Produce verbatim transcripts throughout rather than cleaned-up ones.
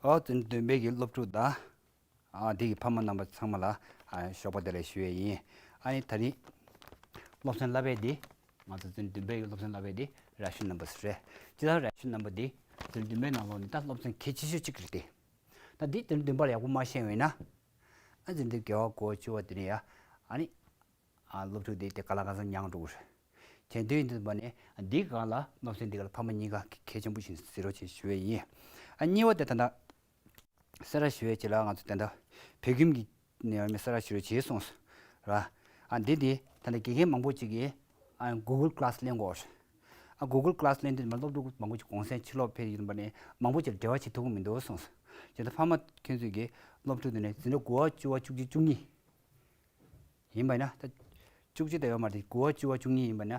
ཨོ་འཛིན་གྲྭ་བདུན་པའི་གི་སློབ་ཕྲུག་དང་། ཨ་འདི་གི་ཕ་མ་རྣམ་པ་ཚང་མ་ལ་ཨ་ཞོགས་པ་བདེ་ལེགས་ཞུ་ཡས་ཡིན། ཨ་ནི་ད་རིང་སློབ་ཚན་བསླབ་པའི་འདི་ང་ཚོ་འཛིན་གྲྭ་བདུན་པའི་གི་སློབ་ཚན་བསླབ་པའི་འདི་རེ་ཤན་ནམ་བར་རེད། སྤྱིར་བཏང་རེ་ཤན་ནམ་བར་འདི་འཛིན་གྲྭ་བདུན་པའི་ནང་ལོགས་ནས་ད་སློབ་ཚན་གལ་ཆེ་ཤོས་གཅིག་རེད་དེ། ད་འདི་འཛིན་གྲྭ་བདུན་པར་ཡག་པོ་མ་ཤེས་པ་ཡིན་ན། ཨ་འཛིན་གྲྭ་བརྒྱད་པ་དགུ་པ་བཅུ་པ་དེ་ནས་ཡ། ཨ་ནི། ཨ་སློབ་ཕྲུག་དེ་དེ་ག་ལ་ག་ཚོད་མྱངས་འགྲོ་གི་རེད། དེ་དུས་ཡིན་དུས་པ་ནས་འདིའི་སྒང་ལ་སློབ་ཚན་འདི་ག་ལ་ཕ་མ་གཉིས་ཀ་གལ་ཆེན་པོ་ཞིག་གཟིགས་རོགས་བྱེད་ཞུ་ཡས་ཡིན། ཨ་གཉིས་པ་དེ་ད་ལྟ་གསལ་བསྒྲགས་ཞུ་ཡས་ཅིག་ལ་ང་ཚོ་དེ་འདྲ་བོད་ཁྱིམ་གྱི་ནས་ཡང་མི་གསལ་བསྒྲགས་ཞུ་རོགས་བྱེད་གསུངས་སོང་ར། ཨ་འདི་དེ་ད་ལྟ་དགེ་རྒན་མང་པོ་ཅིག་གིས་ཨ་Google Class ལེན་དགོས། ཨ་Google Class ལེན་དུས་མ་སློབ་ཕྲུག་མང་པོ་ཅིག་གུང་སེང་ཕྱི་ལོགས་ཕེབས་ཡིན་པ་ནས་མང་པོ་ཅིག་འབྲེལ་བ་བྱེད་ཐུབ་ཀྱི་མི་འདུག་གསུངས་སོང་། དེ་ལྟར་ཕ་མ་ཁྱོད་ཚོས་ཀྱིས་སློབ་ཕྲུག་དེ་ནས་འཛིན་གྲྭ་དགུ་པ་བཅུ་པ་བཅུ་གཅིག་བཅུ་གཉིས། ཡིན་པ་ན་ད། བཅུ་གཅིག་དེ་ཡོད་མ་རེད། དགུ་པ་བཅུ་པ་བཅུ་གཉིས་ཡིན་པ་ན།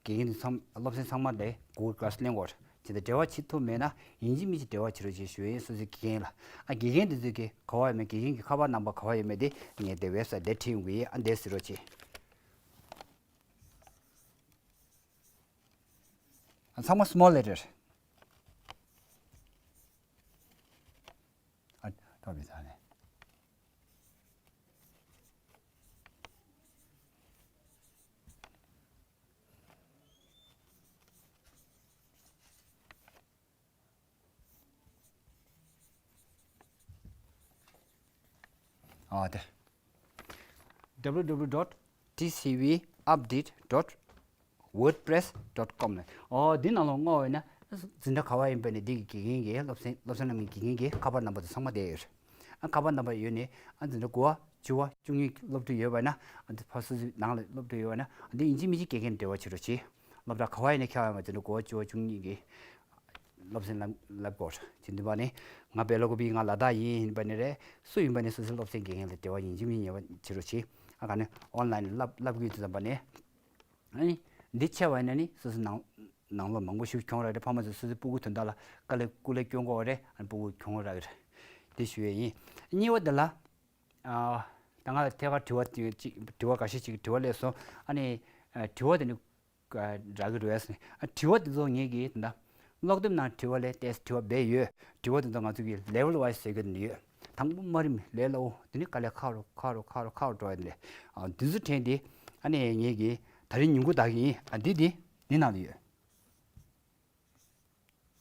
དགེ་རྒན་དེ་ཚང་སློབ་ཚན་ཚང་མ་དེ་Google Class ལེན་དགོས། ཇི་ལྟར་འབྲེལ་བ་བྱེད་ཐུབ་མེད་ན་ཡིན་གཅིག་མིན་གཅིག་འབྲེལ་བ་བྱེད་རོགས་ཞེས་ཞུ་ཡིན་སོ་སོའི་དགེ་རྒན་ལ། ཨ་དགེ་རྒན་དེ་ཚོས་ཀྱི་ག་བ་ཡོད་མེད་དགེ་རྒན་གྱི་ཁ་པར་རྣམ་པ་ག་བ་ཡོད་མེད་དེ་ངས་དེ་ཝེབ་སའིཊ་དེ་བྲིས་ཡོང་གི་ཡིན། ཨ་འདས་ཟེར་རོགས་གྱིས། ཨ་ཚང་མ་small letter། ཨ་ཐོབ་པའི་ཐ་ནས། ཨ་དེ། W W W dot T C V update dot wordpress dot com ནས། ཨོ་འདི་ནང་ལོགས་བསྔོགས་པ་ཡིན་ན་འཛིན་གྲྭ་ག་བ་ཡིན་པ་ནས་འདི་གི་དགེ་རྒན་གྱི་སློབ་ཚན་སློབ་ཚན་རྣམས་ཀྱི་དགེ་རྒན་གྱི་ཁ་པར་རྣམ་པ་དེ་ཚང་མ་བསྡད་ཡོད་རེད། ཨ་ཁ་པར་རྣམ་པ་ཡོད་ནས་ཨ་འཛིན་གྲྭ་དགུ་པ་བཅུ་པ་བཅུ་གཉིས་སློབ་ཕྲུག་ཡོད་པ་ན། ཨ་འདི་ཕར་སོ་སོའི་ནང་ལ་སློབ་ཕྲུག་ཡོད་པ་ན་ཨ་འདི་ཡིན་གཅིག་མིན་གཅིག་དགེ་རྒན་འབྲེལ་བ་བྱེད་རོགས་གྱིས། སློབ་གྲྭ་ག་བ་ཡིན་ནས་ཁྱེད་རང་ཡོང་བ་འཛིན་གྲྭ་དགུ་པ་བཅུ་པ་བཅུ་གཉིས་ཀྱི་སློབ་ཚན་བསླབ་བསླབ་དགོས་རེད། དེ་འདི་བ་ནི་ང་སྦེལ་ཀོབ་ཡིན། ང་ལ་དྭགས་ཡིན་ཡིན་པ་ནི་རེད། སུ་ཡིན་པ་ནི་སོ་སོའི་སློབ་ཚན་དགེ་རྒན་ལ་འབྲེལ་བ་ཡིན་གཅིག་མིན་གཉིས་བྱེད་རོགས་གྱིས། ཨ་ག་ནི་ཨོན་ལའིན་ལ་བསླབ་བསླབ་དགོས་དུས་ཙམ་པ་ནི། ཨ་ནི་འདི་ཆད་པ་ཡིན་ན་ནི་སོ་སོའི་ནང་ནང་ལོགས་མང་པོ་ཞིག་གྱོང་རག་རེད། ཕ་མ་ཚོས་སོ་སོའི་སྤུ་གུ་དོན་དག་ལ་དཀའ་ལས་སྐུ་ལས་སྐྱོན་དགོས་པ་རེད། ཨ་ནི་སྤུ་གུ་གྱོང་རག་གི་རེད། དེ་ཞུ་ཡས་ཡིན། གཉིས་པ་འདི་ལ། ཨ་ད་ང་ལ་ཐད་ཀར་དྲི་བ་དེ་ཅིག་དྲི་བ་འགའ་ཤས་ཅིག་དྲི་བ་སླེབས་སོང་། ཨ་ནི་ཨ་དྲི་བ་དེ་ནི་ཨ་རག་གི་རེད་ཟེར། ཨ་དྲི་བ་དེ་ཚོ་ངེད་ཀྱིས་ད་ལྟ་ཀློག་དེབ་ནང་དྲི་བ་སླེབས་ཏེ་དྲི་བ་སྦས་ཡོད། དྲི་བ་དེ་ཚོ་ང་ཚོ་གིས་level wise བཟོ་གི་ཡོད། དང་པོ་དམའ་རིམ་ལས་སླ་པོ། དེ་ནི་དཀའ་ལས་ཁག་རུ་ཁག་རུ་ཁག་རུ་ཁག་རུ་འགྲོ་ཡ་དེ་ལས། ཨ་དེ་ཚོ་དྲན་ཏེ་ཨ་ནི་ངེད་ཀྱིས་ད་རིང་ཉིན་གུང་ད་གི་ཡིན། ཨ་འདི་འདི་འདི་ནང་ལ་ཡོད།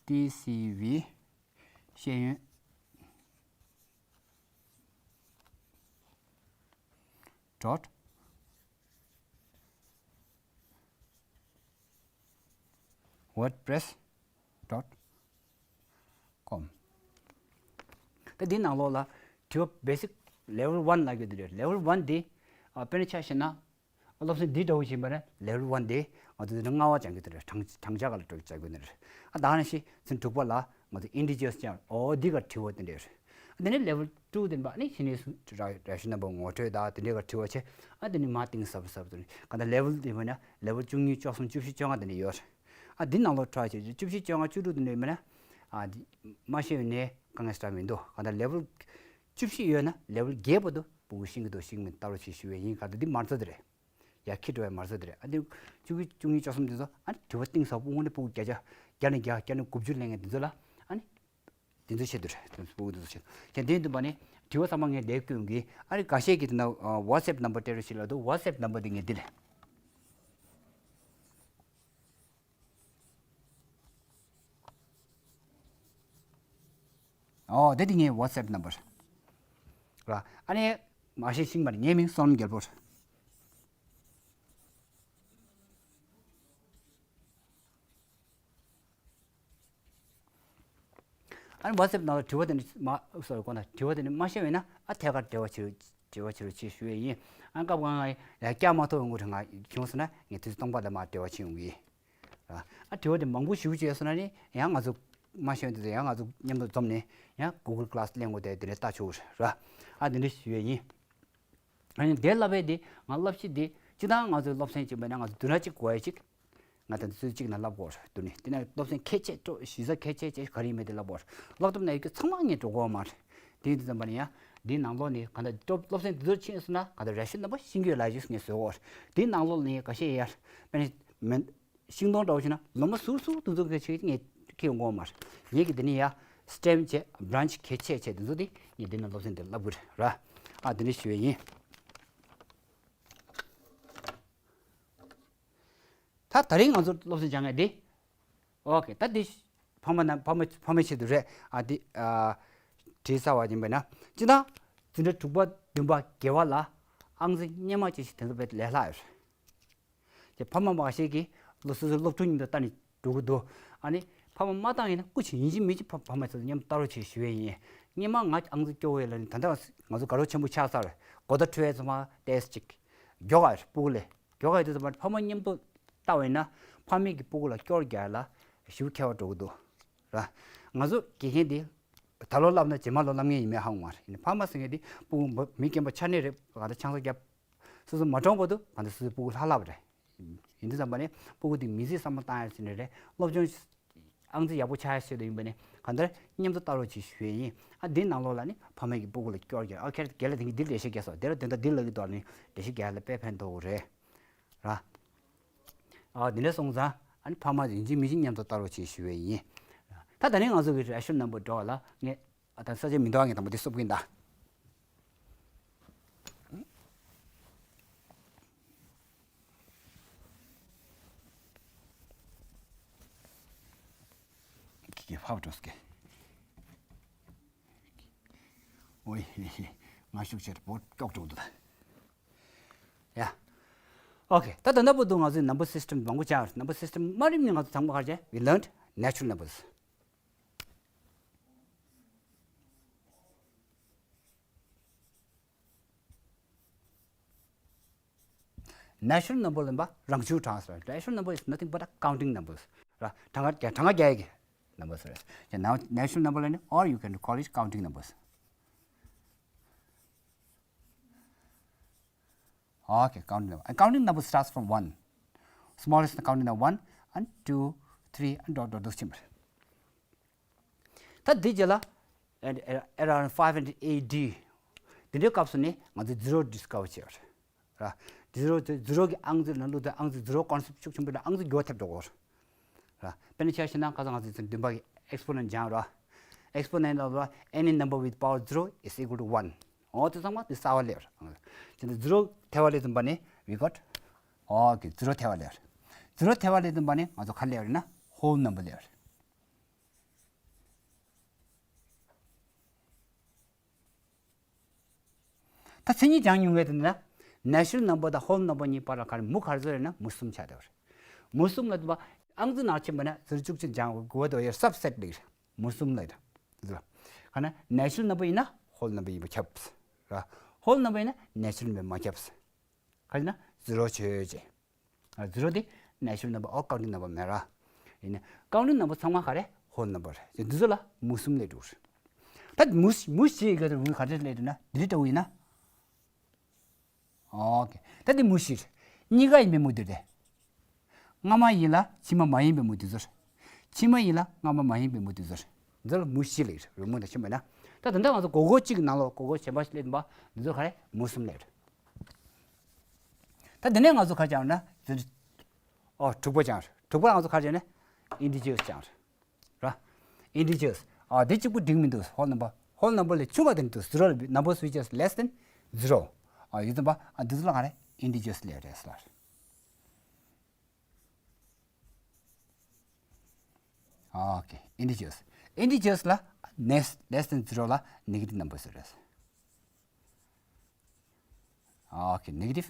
T C V ཤེས་ཡོན་dot wordpress dot com། ད་འདི་ནང་ལོགས་ལ་དྲི་བ་basic level one ལབ་ཀྱི་འདི་རེད། Level one འདི་ཨ་དཔེར་ན་ཆ་བཞག་ན། སློབ་ཚན་འདི་འདྲ་བོ་ཞིག་ཡིན་པ་ན་level one དེ་ང་ཚོ་འདི་ལྔ་པ་སྦྱང་གི་དེ་རེད། དྲང་དྲང་ཆ་ག་ལ་སྦྱང་གི་དེ་རེད། ཨ་ད་ནང་བཞིན་ཚན་དྲུག་པ་ལ་ང་ཚོ་integers སྦྱང་། ཨོ་འདི་ག་དྲི་བ་དེ་འདྲ་རེད། དེ་ནས་level two དེ་ཡིན་པ་ནི་ཕྱི་ནས་སུ་ར་ར་ཤི་ནམ་བར་ངོ་སྤྲོད་དང་དེ་འདྲའི་ག་དྲི་བ་བྱས། ཨ་དེ་ནས་མར་གཏིང་ཟབ་ཟབ་དེ་ནས་ག་ད་level དེ་ཡིན་པ་ན་level བཅུ་གཉིས་བཅུ་གསུམ་བཅུ་བཞི་བཅོ་ལྔ་དེ་འདྲ་ཡོད་རེད། ཨ་འདི་ནང་ལོགས་try བྱས་བཅུ་བཞི་བཅོ་ལྔ་བཅུ་དྲུག་དེ་འདྲ་ཡིན་པ་ན། ཨ་འདི་མ་ཤེས་པ་ནས་དཀའ་ངལ་ཞེ་དྲག་མི་འདུག་ག་ད་level བཅུ་བཞི་ཡོད་ན་level བརྒྱད་བར་དུ་སྤུ་གུ་ཤེས་ཀྱི་འདུག་ཤེས་ཀྱི་མི་འདུག་ལྟ་རོགས་བྱེད་ཞུ་བ་ཡིན། ག་ད་འདི་མ་རྩ་དེ་རེད། ཡར་འཁྱེར་འགྲོ་བའི་མ་རྩ་དེ་རེད། ཨ་འདི་བཅུ་གཉིས་བཅུ་གཉིས་བཅུ་གསུམ་དེ་ཚོ་ཨ་ནི་དྲི་བ་གཏིང་ཟབ་པོ། དངོས་གནས་སྤུ་གུ་བརྒྱ་ཆ་བརྒྱ་ནས་བརྒྱ་བརྒྱ་ནས་དགུ་བཅུ་ལེན་མཁན་དེ་ཚོ་ལ་ཨ་ནི་དེ་ཚོ་བཤད་དུ་རེད། དེ་ཚོ་སྤུ་གུ་དེ་ཚོ་བཤད་དེ་དེ་འདུག་པ་ནི་དྲི་བ་ཚང་མ་ངས་འདིར་བསྐུར་གི། ཨ་ནི་འགའ་ཤས་ཀྱིས་དེ་ན་WhatsApp number སྤྲད་རོགས་ཞེས་ལབ་འདུག WhatsApp number དེ་ངས་འདི་རེད། ཨོ་དེ་དེ་ངའི་WhatsApp number ར། ཨ་ནི་མ་ཤེས་ཤིང་མ་རེད། ངའི་མིང་བསོད་ནམས་རྒྱལ་པོ་རེད། ཨ་ནི་WhatsApp ནང་ལ་དྲི་བ་དེ་ནི་མ་སོ་གོ་ན་དྲི་བ་དེ་ནི་མ་ཤེས་པས་ན་ཨ་ཐད་ཀར་འབྲེལ་བ་བྱེད་འབྲེལ་བ་བྱེད་རོགས་ཞེས་ཞུ་ཡས་ཡིན། ཨ་སྐབས་གང་ང་ཡང་བསྐྱར་མ་ཐོབ་ཡོང་གི་རེད། ང་བྱུང་སོང་ན་ངས་དུས་ཚོད་སྟོང་པ་དང་མ་འབྲེལ་བ་བྱེད་ཡོང་གི་ཡིན། ཨ་དྲི་བ་དེ་མང་པོ་ཞིག་བྱས་སོང་ན་ནི་ཡང་ང་ཚོ་མ་ཤེས་དུས་ཡང་ང་ཚོ་མཉམ་དུ་འཛོམས་ནས་ཡང་Google Class ལེན་དགོས་དེ་དེ་འདྲའི་ལྟ་ཆོག་ར། ཨ་དེ་འདྲ་ཞུ་ཡས་ཡིན། ཨ་ནི་དེ་བསླབ་པའི་དེ་ང་བསླབ་གཞི་དེ་སྤྱིར་བཏང་ང་ཚོའི་སློབ་ཚན་གཅིག་པ་ན་ང་ཚོ་བདུན་ཕྲག་གཅིག་འགོར་ཡས་གཅིག་ང་ད་ཚོད་གཅིག་ན་བསླབ་དགོས་རེད་འདུག་ནི། དེ་ན་སློབ་ཚན་ཁྱད་ཆེ་སྤྲོ་གཞི་རྩ་ཁྱད་ཆེ་ཆེ་ག་རེ་ཡིན་མིན་དེ་བསླབ་དགོས་རེད། བསླབ་ཐུབ་ན་ཡོད་ཀྱི་ཚང་མ་ངས་འགྲོ་དགོས་མ་རེད། དེ་ཡིན་དུས་ཙམ་པ་ནི་ཡང་དེའི་ནང་ལོགས་ནས་ག་ད་སློབ་སློབ་ཚན་དེ་ཚོར་ཕྱིན་སོང་ན་ག་ད་རེ་ཤན་རྣམ་པ་ཤེས་ཀྱི་ཡོད་ལ་ཞིག་ངས་བཟོས་དགོས་རེད། དེའི་ནང་ལོགས་ནས་ཁ་ཤས་ཡར་དཔེར་ན་མེད། ཤིང་སྡོང་འདྲ་བོ་ཞིག་ན་ལོ་མ་ཟུར་ཟུར་དུ་འཛུགས་མཁན་ཞིག་ངས་ཁྱེད་ངོ་མར་ངེད་ཀྱི་འདི་ནི་ཡ་ སི་ཊེམ་བྱས་བྷི་རན་ཆི་གལ་ཆེ་ཆེ་དེ་ཚོ་དེ་ངས་འདི་ནས་སློབ་ཚན་དེ་བསླབ་དགོས་རེད་ར། ཨ་དེ་འདྲ་ཞུ་ཡས་ཡིན། ད་ད་རིང་ང་ཚོ་སློབ་ཚན་སྦྱང་མཁན་འདི། ཨོ་ཁེ། ད་འདི་ཕ་མ་ན་ཕ་མ་ཕ་མའི་ཆེད་དུ་རེད། ཨ་འདི་ཨ་བྲིས་ཚར་བ་ཡིན་པས་ན། སྤྱིར་བཏང་འཛིན་གྲྭ་དྲུག་པ་བདུན་པ་བརྒྱད་པ་ལ་ཨང་རྩིས་སྔོན་མ་ཅིག་ཞིག་དེ་ཚོ་དཔེ་ལས་སླ་ཡོད་རེད། དེ་ཕ་མ་མང་ཤས་ཀྱིས་སློབ་སོ་སོའི་སློབ་ཕྲུག་མཉམ་དུ་ལྟ་ནས་འགྲོ་གི་འདུག་ཨ་ནི་ཕ་མ་མ་བཏང་ཡིན་ན་སྐུ་མཁྱེན་ཡིན་གཅིག་མིན་གཅིག་ཕ་ཕ་མ་ཚོ་མཉམ་ལྟ་རོགས་བྱེད་ཞུ་ཡས་ཡིན། སྔོན་མ་ང་ཨང་རྩིས་སྐྱོ་བོ་ཡོད་ལ་ནི་ད་ལྟ་ང་ཚོ་དགའ་རབ་ཆེན་པོ་ཆགས་ཚར་རེད། གོ་བརྡ་འཕྲོད་ཡས་ཚང་མ་ཏེས་ཅིག་མགྱོགས་ཨ་རེད་སྤུ་གུ་ལས། མགྱོགས་ཡོད་དུས་ཙམ་པ་ཕ་མ་མཉམ་དུ་ལྟ་བ་ཡིན་ན་ཕ་མས་ཀྱི་སྤུ་གུ་ལ་སྐྱོར་རྒྱག་ཡ་ལ་ཞེ་པོ་ཁྱད་པར་འགྲོ་གི་འདུག་ར། ང་ཚོ་དགེ་རྒན་དེ་ད་ལོ་བསླབ་ན་རྗེས་མ་ལོ་བསླབ་མཁན་ཡིན་མིན་ཧ་གོ་མ་རེད། ཡིན་ན་ཕ་མ་ཟེར་མཁན་དེ་སྤུ་གུ་མི་རྒན་པ་ཆགས་ནས་རེད། ག་འདྲ་ཆང་ས་བརྒྱབ། སོ་སོ་མ་གྲོངས་བར་དུ་ག་འདྲ་སོ་སོའི་སྤུ་གུ་ལྷག་ལྷག་པ་རེད། ཡིན་དུས་ཙམ་པ་ནས་སྤུ་གུ་དེ་མི་ཚེ་བསམ་བློ་བཏང་ཡ་ཟེར་ནས་རེད། སློབ་སྦྱོང་ཨང་རྩིས་ཡག་པོ་ཆགས་ཡ་ཆེད་དུ་ཡིན་པ་ནས་གང་ལྟར་མཉམ་དུ་ལྟ་རོགས་བྱེད་ཞུ་ཡས་ཡིན། ཨ་འདི་ནང་ལོགས་ལ་ནི་ཕ་མས་ཀྱི་སྤུ་གུ་ལ་སྐྱོར་རྒྱག་ཨ་ཁྱེད་རྒན་ལགས་དེང་གི་འདི་ལས་བྱེད་རྒྱག་སོང་། དེ་ལ་དོན་དག་འདི་ལབ་ཀྱི་འདུག་ནི་ལས་བྱེད་རྒྱག་ལ་དཔེ་ཕན་ཐོགས་རེད་ར། ཨ་འདི་འདྲ་སོང་ཙང་ཨ་ནི་ཕ་མ་ཡིན་གཅིག་མིན་གཅིག་མཉམ་དུ་ལྟ་རོགས་བྱེད་ཞུ་བས་ཡིན། ད་ད་ནི་ང་ཚོ་གི་rational number འགྲོ་བ་ལ་ངས་ཨ་ད་ས་ཆ་མི་འདུག་ངས་དང་པོ་འདི་སུབ་ཀྱིན་གདའ། ཁྱི་ཁྱི་ཕབ་འགྲོ་སྐད། ཨོའི་ཧི་ཧི། ང་ཤུགས་ཆེར་བོད་ཀྱོག་འགྲོ་འདུག་ཡ། ཨོ་ཁེ། ད་ད་ལྟ་བར་དུ་ང་ཚོས་number system མང་པོ་སྦྱངས་རེད། Number system དམའ་རིམ་ནས་ང་ཚོ་དང་པོ་ག་རེ་བྱས། We learned natural numbers. Natural number ལབ་པ་རང་བྱུང་གྲངས་ཟེར། Natural number is nothing but a counting numbers ར། གྲངས་ཀ་རྒྱག་གྲངས་ཀ་རྒྱག་ཡག་གི་numbers རེད། ཡང་ན་natural number ལབ་ནི་or you can call it counting numbers. Okay, counting number. And counting number starts from one. Smallest counting number one and two, three and dot dot འདུག་ཕྱིན་པ་རེད། ད་འདི་རྗེས་ལ་at- at- around five hundred A D འདི་འདྲའི་སྐབས་སུ་ནི་ང་ཚོས་zero discover བྱས་པ་རེད། ར། zero དེ་zero གི་ཨང་རྩིས་ལ་བླུགས་དུས་ཨང་རྩིས་zero concept ཤུགས་ཆེན་པོ་ལ་ཨང་རྩིས་མགྱོགས་ཐེབས་འགྲོ་གི་རེད། ར། དཔེར་ན་ཆ་བཞག་ན་ཁ་སང་ང་ཚོས་བདུན་པ་གི་exponent སྦྱངས་ར། Exponent of any number with power zero is equal to one. ཨོ་དེ་ཚང་མ་དེ་གསར་པ་སླེབས་ར། དེ་འདི་zero ཐེབས་པ་ལས་བཟུང་པ་ནི་we got ཨོ་གི་zero ཐེབས་པ་སླེབས་ར། zero ཐེབས་པ་ལས་བཟུང་པ་ནི་ང་ཚོ་ག་སླེབས་ར་ན་whole number སླེབས་ར། ད་མཚན་ཉིད་སྦྱང་མྱོང་མེད་དེ་ན། Natural number དང་whole number གཉིས་བར་ལ་ག་རེ་མུ་ག་རེ་བཟོ་རེད་ན་མུ་གསུམ་ཆགས་བསྡད་པ་རེད། མུ་གསུམ་ལ་དུ་བ་ཨང་རྩིས་ནང་ཕྱིན་པ་ན་ཟུར་བཅུ་གཅིག་སྦྱང་དགོས་པ་དོ་ཡར་subset ལེགས་རེད། མུ་གསུམ་ལེགས་རེད། ག་ན་natural number ཡིན་ན་whole number ཡིན་པ་ཁྱབ་ར། Whole number ཡིན་ན་natural number མ་ཁྱབ། ག་ཡིན་ན་zero ཆོས་ཅན། ཨ་zero དེ་natural number or counting number མེད་ར། ཡིན་ན་counting number ཚང་མ་ག་རེ་whole number རེད། འདི་ཚོ་ལ་མུ་གསུམ་སླེབས་འགྲོ་རེད། ད་མུ་མུ་བཞི་ཡི་ག་དེ་རུ་ག་རེ་སླེབས་འགྲོ་ན་འདི་ལྟ་བུ་ཡིན་ན། ཨོ་ཁེ། ད་འདི་མུ་བཞི་རེད། གཉིས་ཀ་ཡིན་པའི་མུ་འདི་རེད། སྔ་མ་ཡིན་ལ་ཕྱི་མ་མ་ཡིན་པའི་མུ་འདི་ཚོ་རེད། ཕྱི་མ་ཡིན་ལ་སྔ་མ་མ་ཡིན་པའི་མུ་འདི་ཚོ་རེད། འདི་ལ་མུ་བཞི་ལེགས་རེད། རི་མོ་དང་ཕྱི་མ་ཡིན་ན། ད་ད་ལྟ་ང་ཚོ་སྒོར་སྒོར་གཅིག་གི་ནང་ལོགས་སྒོར་སྒོར་གཞན་པ་ཞིག་སླེབས་པ་འདི་ཚོ་ག་རེ་མུ་གསུམ་ལེགས་རེད། ད་འདི་ནས་ང་ཚོ་ག་རེ་སྦྱངས་ན་འདི། ཨོ་དྲུག་པ་སྦྱངས་རེད། དྲུག་པ་ང་ཚོ་ག་རེ་སྦྱངས་ན་integers སྦྱངས་རེད། ར། Integers ཨ་འདི་གཅིག་པུ་འགྲིག་མི་འདུག whole number whole number ལས་ཆུང་བ་དེ་འདུག zero ལ་numbers which is less than zero ཨ་ཡིན་ཙམ་པ་ཨ་འདི་ཚོ་ལ་ག་རེ་integers ལས་རེད་ཟེར། ཨོ་ཁེ། Integers integers ལ་less less than zero ལ་negative numbers ཟེར་རེད། Okay, negative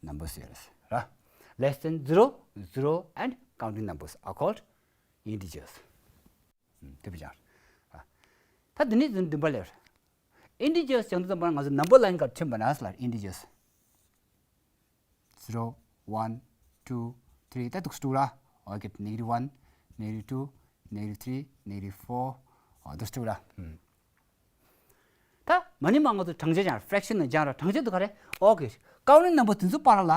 numbers ཡོད་རེད་ར། Less than zero, zero and counting numbers are called integers. ཨུམ། དེ་བས་ཀྱང་ར། ད་འདི་ནས་བདུན་པ་ལས་ར། Integers ཡང་འདི་ཙམ་པར་ང་ཚོ་number line ག་ཁྲིམས་པ་ན་ལ་integers zero, one, two, three ད་འདུག་སྟུག་ར། Okay, negative one, negative two, negative three, negative four འདུག་སྟུག་ར། ཨུམ། ད་མ་ནི་མ་ང་ཚོ་གྲངས་ཆ་སྦྱང་ར། fraction ནང་སྦྱང་ར། གྲངས་ཆ་དུ་ག་རེ། Okay, counting number དེ་ཚོ་བར་ལ་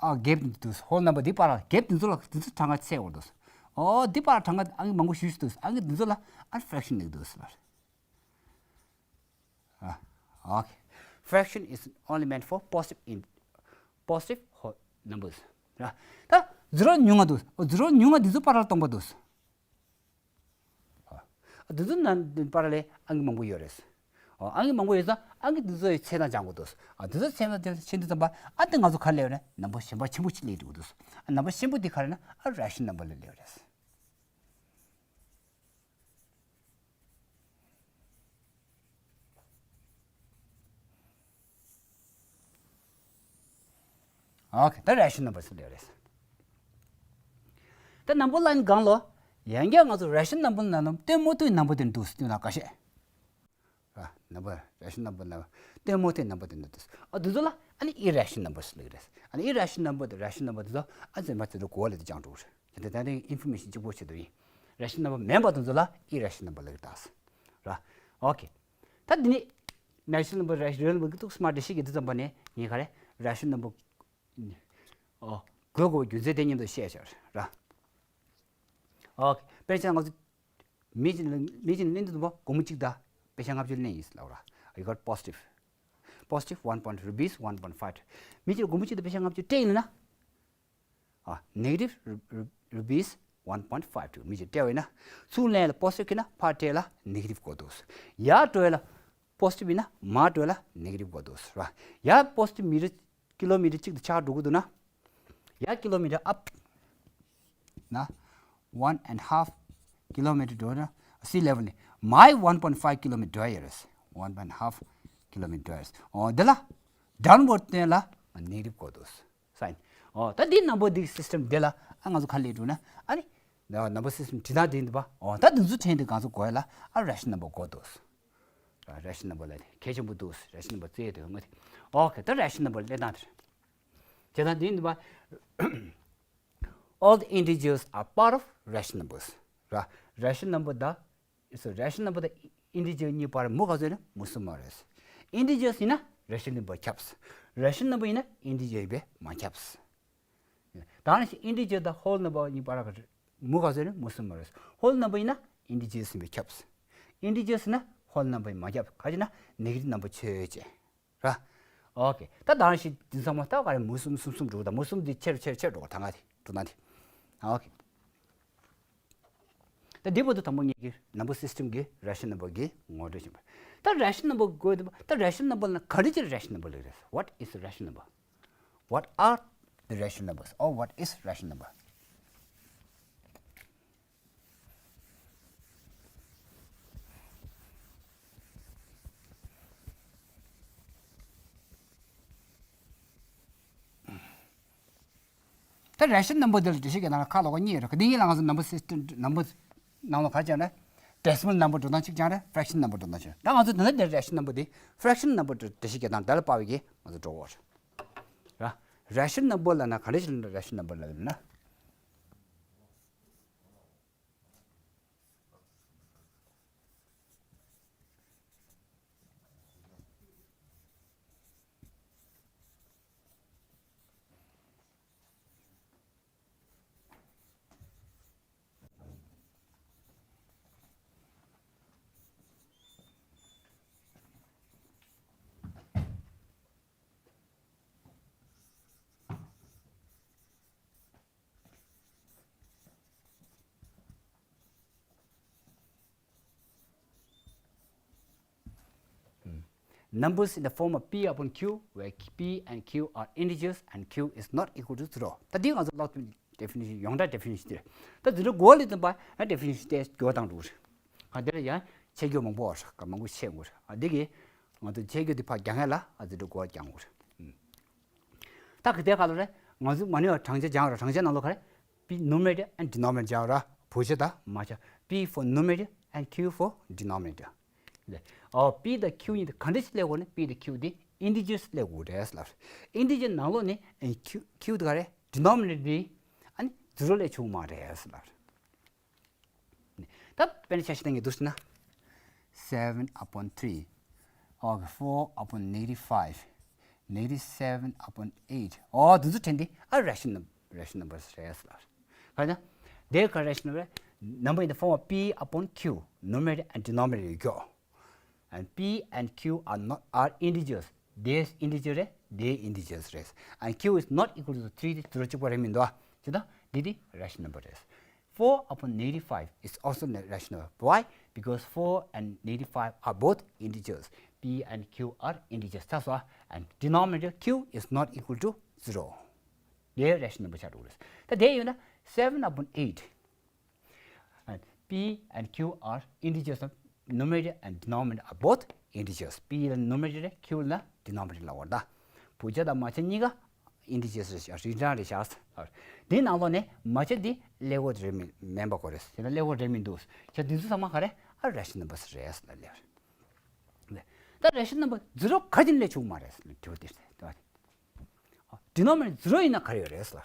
ཨ་gap དེ་འདུག whole number དེ་བར་ལ་gap དེ་ཚོ་ལ་དེ་ཚོ་གྲངས་ཀ་ཚད་འོར་འདུག་ཨོ་དེ་བར་གྲངས་ཀ་ཨང་མང་པོ་ཞུ་ཞུ་འདུག་ཨང་དེ་ཚོ་ལ་ཨ་fraction ནི་འདུག་ལ། ཨ། Okay, fraction is only meant for positive in positive whole numbers ར། ད་zero ཉུང་ང་འདུག zero ཉུང་ང་དེ་ཚོ་བར་ལ་སྟོང་པ་འདུག་ཨ། འདི་ཚོ་ནང་བར་ལ་ཨང་ཀི་མང་པོ་ཡོད་རེད། ཨང་ཀི་མང་པོ་ཡོད་ཙང་ཨང་ཀི་འདི་ཚོ་ཡི་ཚད་དང་སྦྱང་དགོས་འདུག་ཨ་འདི་ཚོ་ཚད་དང་ཕྱིན་དུས་ཙམ་པ་ཨ་དེ་ང་ཚོ་ག་རེ་ལབ་ཡོད་ན་ནམ་བར་གཞན་པ་ཆེན་པོ་ཅིག་སླེབས་འགྲོ་གི་འདུག་ཨ་ནམ་བར་ཆེན་པོ་འདི་ག་རེ་ན་ཨ་rational number ལ་སླེབས་ཡོད་རེད། ཨོ་ཁེ། ད་rational number ཟེར་ཡོད་རེད། ད་number line སྒང་ལ་ཡང་བསྐྱར་ང་ཚོ་rational number ནང་ལ་སྟོན་མ་ཐུབ་པའི་number དེ་འདུག་སྟོན་ན་ཁ་ཤས། ར་number rational number ན་སྟོན་མ་ཐུབ་པའི་number དེ་འདུག་ཨ་འདི་ཚོ་ལ་ཨ་ནི་irrational number ཟེར་ལབ་ཀྱི་རེད། ཨ་ནི་irrational number དང་rational number དེ་ཚོ་ཨ་ཚེ་མ་ཚེ་དུ་གོ་ལ་དེ་སྦྱང་འགྲོ་གི་རེད། དེ་ལྟ་དེ་information གཅིག་པོ་ཆེད་དུ་ཡིན། rational number མིན་པ་དེ་ཚོ་ལ་irrational number ལབ་ཀྱི་རེད། ར་ཨོ་ཁེ། ད་འདི་ནི་rational number rational number གི་ཏོག་ཙམ་འགྲེལ་བཤད་ཀྱི་དུས་ཙམ་པ་ནས་ངས་ག་རེ་rational number ཨོ་དགོས་དགོས་པའི་རྒྱུ་མཚན་དེ་མཉམ་དུ་བཤད་བྱ་ར། ཨོ་ཁེ། དཔེར་ན་ང་ཚོ་མི་གཅིག་ལ་མི་གཅིག་ལ་ལེན་དུས་སྒོར་མོ་གཅིག་དང་པེ་ཤ་ལྔ་བཅུ་ལེན་ཡིན་ལབ་ར། You got positive positive one point rupees one point five མི་གཅིག་ལ་སྒོར་མོ་གཅིག་དང་པེ་ཤ་ལྔ་བཅུ་སྤྲད་ཡིན་ན། ཨ་negative rupees one point five two མི་གཅིག་སྤྲད་པ་ཡིན་ན། ཚུར་ལེན་ལ་positive ཁེལ་ན་ཕར་སྤྲད་ལ་negative དགོས་འདུག་ཡར་འགྲོ་ཡ་ལ་positive ཡིན་ན་མར་འགྲོ་ཡ་ལ་negative དགོས་འདུག་ར། ཡར་positive མི་རེ་ཀི་ལོ་མི་ཊར་གཅིག་དང་ཕྱེད་ཀ་འགྲོ་གི་འདུག་ན། ཡར་ཀི་ལོ་མི་ཊར་up ན་one and half kilometer འགྲོ་ན་sea level ནས་མར་one point five kilometer འགྲོ་ཡ་རེད། One and half kilometer འགྲོ་ཡ་རེད། ཨོ་འདི་ལ་downward སྟོན་ལ་negative དགོས་འདུག sign ཨོ་ད་འདི་number འདི་system འདི་ལ་ཨ་ང་ཚོ་ག་རེ་ལབ་འགྲོ་ན་ཨ་ནི་number system བྲིས་སྟངས་འདི་འདུག་པ། ཨོ་ད་འདི་ཚོ་ཕྲན་དེ་ང་ཚོ་དགོས་ཡ་ལ་ཨ་rational number དགོས་འདུག rational number ལ་གལ་ཆེན་པོ་འདུག rational number རྩིས་དོན་དངོས་དེ། ཨོ་ཁེ། ད་rational number ལབ་སྟངས་དེ་རེད། བྱས་ཙང་འདི་འདུག་པ། All the integers are part of rational numbers ར། rational number དང་so rational number དང་integer གཉིས་བར་མུ་ག་ཚོད་ནི་མུ་གསུམ་མ་རེད། integers ཡིན་ན་rational number ཁྱབ། rational number ཡིན་ན་integer ཡིན་པས་མ་ཁྱབ། ད་ནི་integer དང་whole number གཉིས་བར་མུ་ག་ཚོད་ནི་མུ་གསུམ་མ་རེད། whole number ཡིན་ན་integers ཡིན་པས་ཁྱབ། integers ཡིན་ན་whole number ཡིན་མ་ཁྱབ། ག་ཅི་ན་negative number ཆོས་ཅན། ར། ཨོ་ཁེ། ད་དང་ཞིག་འདི་ཚང་མ་ད་ག་རེ་མུ་གསུམ་གསུམ་གསུམ་འགྲོ་གི་ད་མུ་གསུམ་འདི་ཆེར་ཆེར་ཆེར་འགྲོ་གི་ད་ང་དེ་འགྲོ་ན་དེ། ཨོ་ཁེ། ད་འདི་བར་དུ་དང་པོ་ངེད་ཀྱི་number system གི་rational number གི་ངོ་སྤྲོད་བྱེད་པ། ད་rational number དགོས་འདུག་ད་rational number ལ་ག་རེ་ཅིག་rational number ལབ་རེད། What is rational number? What are the rational numbers? Or what is rational number? ད་rational number འདི་ལ་འགྲེལ་བཤད་ཀྱི་ནང་ལ་ཁ་ལོག་གཉིས་ཡོད་རེད། འདི་གཉིས་ལ་ང་ཚོ་number system number ནང་ལ་ག་རེ་བྱ་ན་decimal number འགྲོ་སྟངས་གཅིག་ཀྱང་རེད། fraction number འགྲོ་སྟངས་གཅིག་རེད། ད་ང་ཚོ་ད་ལྟ་འདིར་rational number འདི་fraction number འགྲོ་འགྲེལ་བཤད་ཀྱི་ནང་འདི་ལ་དཔག་པའི་གི་ང་ཚོ་འགྲོ་གི་ཡོད་རེད། ར། rational number ལབ་ན་ག་འདྲ་ཞིག་ལབ་ན་rational number ལབ་ན། Numbers in the form of P upon Q, where P and Q are integers and Q is not equal to zero. ད་འདི་ང་ཚོ་ལོག་definition ཡོངས་གྲགས་definition དེ་རེད། ད་འདི་འདྲ་གོ་ལ་བརྟེན་པ་ཡང་definition དེ་འགྱུར་བ་བཏང་འགྲོ་གི་རེད། ཨ་འདི་ལ་ཡང་ཆད་སྐྱོན་མང་པོ་ཡོད་རེད། མང་པོ་ཆད་དགོས་རེད། ཨ་འདི་གི་ང་ཚོ་ཆད་སྐྱོན་དེ་ཕར་རྒྱག་མཁན་ལ་ཨ་འདི་འདྲ་གོ་ལ་རྒྱག་དགོས་རེད། ད་གི་དེ་ག་ལ་རེད། ང་ཚོ་མ་ཎི་བ་བགྲང་བྱ་སྦྱང་ར། བགྲང་བྱ་ནང་ལོགས་ག་རེ། P numerator and denominator སྦྱང་ར། བུ་ཆ་དང་མ་ཆ། P for numerator and Q for denominator. ཨོ་P དང་Q གཉིས་དེ་ག་འདྲ་ཞིག་སླེབས་དགོས་ན་P དང་Q དེ་integers སླེབས་དགོས་རེད་ལབ། integer ནང་ལོགས་ནས་Q Q དེ་ག་རེ། denominator དེ་ཨ་ནི་zero སླེབས་ཆོག་མ་རེད་ལབ། ད་དཔེར་ན་ཆ་ཞིག་བཏང་གི་འདུག་ཟེར་ན། seven upon three, okay, four upon negative five, negative seven upon eight. ཨོ་དེ་ཚོ་ཕྲན་དེ་ཨ་rational rational numbers རེད་ཟེར་ལབ། ག་ན་དེ་ག་rational number in the form of P upon Q, numerator and denominator ཡོད་ཀྱོ། And P and Q are not are integers. དེ་integer རེད། དེ་integers རེད། And Q is not equal to three དེ་zero གཅིག་པ་རེད་མི་འདུག་ཨ། ཅི་ད་འདི་དེ་rational number རེད། four upon negative five is also a rational number. Why? Because four and negative five are both integers. P and Q are integers. That's why, and denominator Q is not equal to zero. དེ་rational number ཆགས་འགྲོ་གི་རེད། ད་དེ་ཡིན་ན་seven upon eight. And P and Q are integers. Numerator and denominator are both integers. P ལ་numerator རེད། Q ལ་denominator ལབ་པ་རེད། ད་བུ་ཆ་དང་མ་ཆ་གཉིས་ཀ་integers རེད་ཤག་རིགས་གྲངས་རེད་ཤག་དེའི་ནང་ལོགས་ནས་མ་ཆ་འདི་level རེད་མིན་མིན་པ་གོ་རེད། དེ་ལ་level རེད་མི་འདུག་བྱས་ཙང་འདི་ཚོ་ཚང་མ་ག་རེ། ཨ་rational numbers རེད་ལབ་ལེ། ད་rational number zero ག་དེ་ནས་སླེབས་བྱུང་མ་རེད་ལབ་དྲི་བ་དེ་རེད། denominator zero ཡིན་ན་ག་རེ་ཡོད་རེད་ལབ།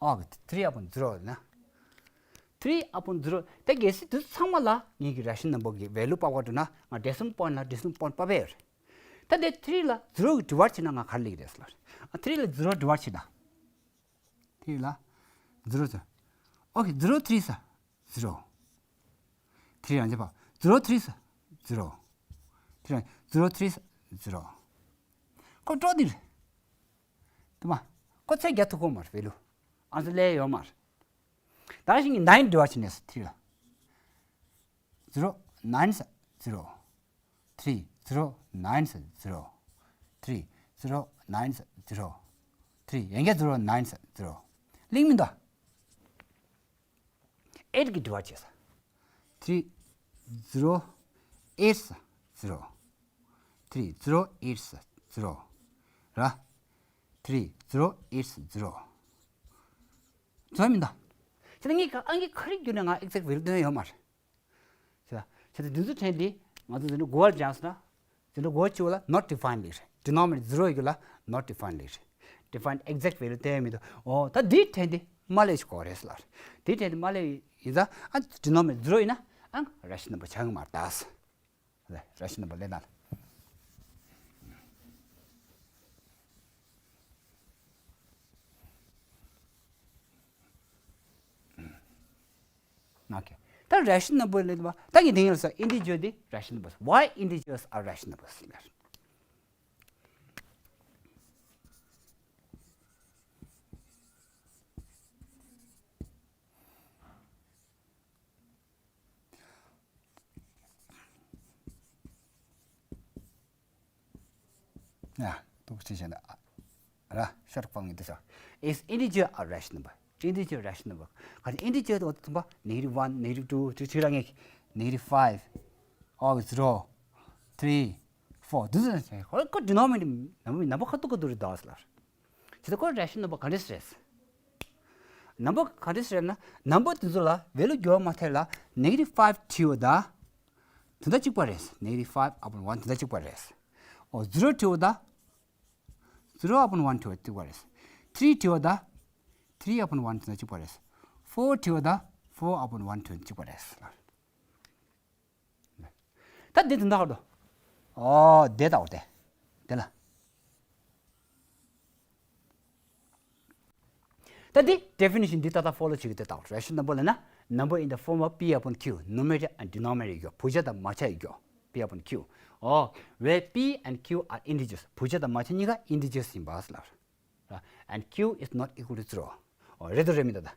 ཨོ། three upon zero ཡིན་ན། three upon zero དེ་གལ་སྲིད་དེ་ཚང་མ་ལ་ངེད་ཀྱི་rational number གི་value དཔག་པ་འགྲོ་ན་ང་decimal point ལ་decimal point དཔག་པ་ཡོད་རེད། ད་དེ་three ལ zero གི་divide བྱས་ན་ང་ག་རེ་སླེབས་ཀྱི་རེད་ལབ། ཨ། three ལ་zero divide བྱེད་ད། three ལ་zero ཟེར། ཨོ་ཁེ། zero three ས་zero། three རང་བྱེད་པ། zero three ས་zero། three རང་zero three ས་zero། ཁོ་འགྲོ་འདི་རེད། དེ་མ། ཁོ་ཚད་རྒྱག་ཐུབ་ཀྱི་མ་རེད། value ཨང་ཙི་ལས་ཡོད་མ་རེད། ད་ཞིག་གི་nine divide བྱས་ནས་three ལ། zero nine ས་zero། three zero nine ས་zero། three zero nine ས་zero། three ཡན་གྱི་zero nine ས་zero། ལིང་མི་འདུག eight གི་divide བྱས་ས། three zero eight ས་zero། three zero eight ས་zero། ར། three zero eight ས་zero། ཚོད་མི་འདུག་བྱས་ཙང་ངས་ཨང་ཀི་ག་རེ་བརྒྱུད་ནས་ང་exact value སྟོན་ཡོད་མ་རེད། བྱས་ཙང་བྱས་ཙང་འདི་ཚོ་ཕྲན་འདི་ང་ཚོ་འཛིན་གྲྭ་དགུ་པར་སྦྱངས་སོང་ན། འཛིན་གྲྭ་དགུ་པ་བཅུ་པ་ལ་not defined ལབ་རེད། denominator zero ཡོད་རྒྱུ་ལ་not defined ལབ་རེད། defined exact value སྟོན་ཡོད་མི་འདུག་ཨོ། ད་འདི་ཕྲན་འདི་མ་སླེབས་ཤིག་གོ་རེད་ལབ་རེད། འདི་ཕྲན་འདི་མ་སླེབས་ཡིན་ཙང་ཨ་denominator zero ཡིན་ན་ཨང་rational number ཆགས་ཀྱི་མ་རེད་ད། rational number ལས་ན། Okay. ད་rational number ལས་ན། ད་གི་དེང་ལ་ས་integer འདི་rational numbers. Why integers are rational numbers? ཡ། ཏོག་ཙམ་བྱས་ན། ར། ཤོར་སྤང་ངེས་འདུག་ཤག Is integer a rational number? Integer rational number. ག་རེ། integer དེ་འོ་ཐུམ་པ་negative one, negative two དེ་ཚོ་ར་ངེས། negative five, ཨོ་zero, three, four དེ་ཚོ་ཁོ་ཁོ་denominator ནམ་ནམ་པ་ཁ་ཐུག་ཁ་ཐུག་རེད་ད་ཟེར་ལ། བྱས་ཙང་ཁོ་rational number ག་འདྲས་རེད། number ག་འདྲས་རེད་ན། number དེ་ཚོ་ལ་value འགྱུར་བ་མ་ཐེབས་ལ་negative five བྲིས་པ་དང་། དེ་འདྲ་གཅིག་པ་རེད། negative five upon one དེ་འདྲ་གཅིག་པ་རེད། ཨོ་zero བྲིས་པ་དང་། zero upon one བྲིས་པ་གཅིག་པ་རེད། three བྲིས་པ་དང་། three upon one དེ་འདྲ་གཅིག་པ་རེད། four བྲིས་པ་དང་། four upon one དེ་འདྲ་གཅིག་པ་རེད། ད་འདི་དེ་འདྲ་ཧར་དོ། ཨོ་དེ་ལྟ་བུ་དེ། དེ་ལ། ད་འདི་definition འདི་ད་ལྟ་follow བྱེད་ཀྱི་དེ་ལྟ་བུ། rational number ལབ་ན། number in the form of P upon Q, numerator and denominator ཡོད། བུ་ཆ་དང་མ་ཆ་ཡོད། P upon Q. ཨོ། where P and Q are integers བུ་ཆ་དང་མ་ཆ་གཉིས་ཀ་integers ཡིན་པ་ཟེར་ལ། And Q is not equal to zero. ཨོ། རེད་དོ་རེད་མི་འདུག་ད།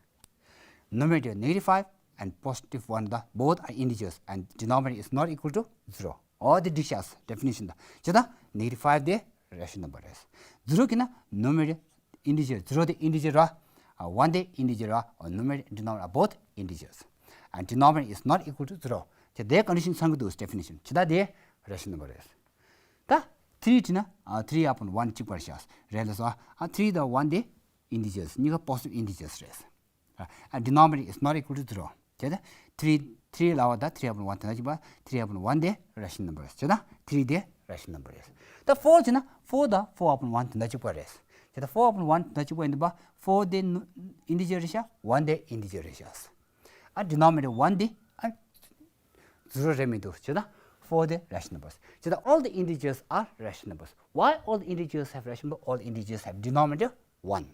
Numerator negative five and positive one དང་both are integers and denominator is not equal to zero. ཨོ་དེ་འགྲིག་ཤག definition དང་། བྱས་ཙང་negative five དེ་rational number རེད། zero གི་ན་numerator integer zero དེ་integer ར། ཨ་one དེ་integer ར། ཨ་numerator and denominator are both integers. And denominator is not equal to zero. བྱས་དེ་condition ཚང་གི་འདུག definition། བྱས་ཙང་དེ་rational number རེད། ད་three བྲིས་ན། ཨ་three upon one གཅིག་པ་རེད་ཤག་རེད་ལ་སོ། ཨ་three དང་one དེ་integers གཉིས་ཀ་positive integers རེད། ཨ་denominator is not equal to zero. བྱས་ཙང་three three ལབ་པ་དང་three upon one དེ་འདྲ་གཅིག་པ། three upon one དེ་rational number རེད། བྱས་ཙང་three དེ་rational number རེད། ད་four བྱས་ན་four དང་four upon one དེ་འདྲ་གཅིག་པ་རེད། བྱས་ཙང་four upon one དེ་འདྲ་གཅིག་པ་ཡིན་དུས་པ། four དེ་integer རེད་ཤག one དེ integer རེད་ཤག་ཨ་denominator one དེ་ཨ་zero རེད་མི་འདུག་བྱས་ཙང་four དེ་rational numbers། བྱས་ཙང་all the integers are rational numbers. Why all the integers have rational number? All the integers have denominator one.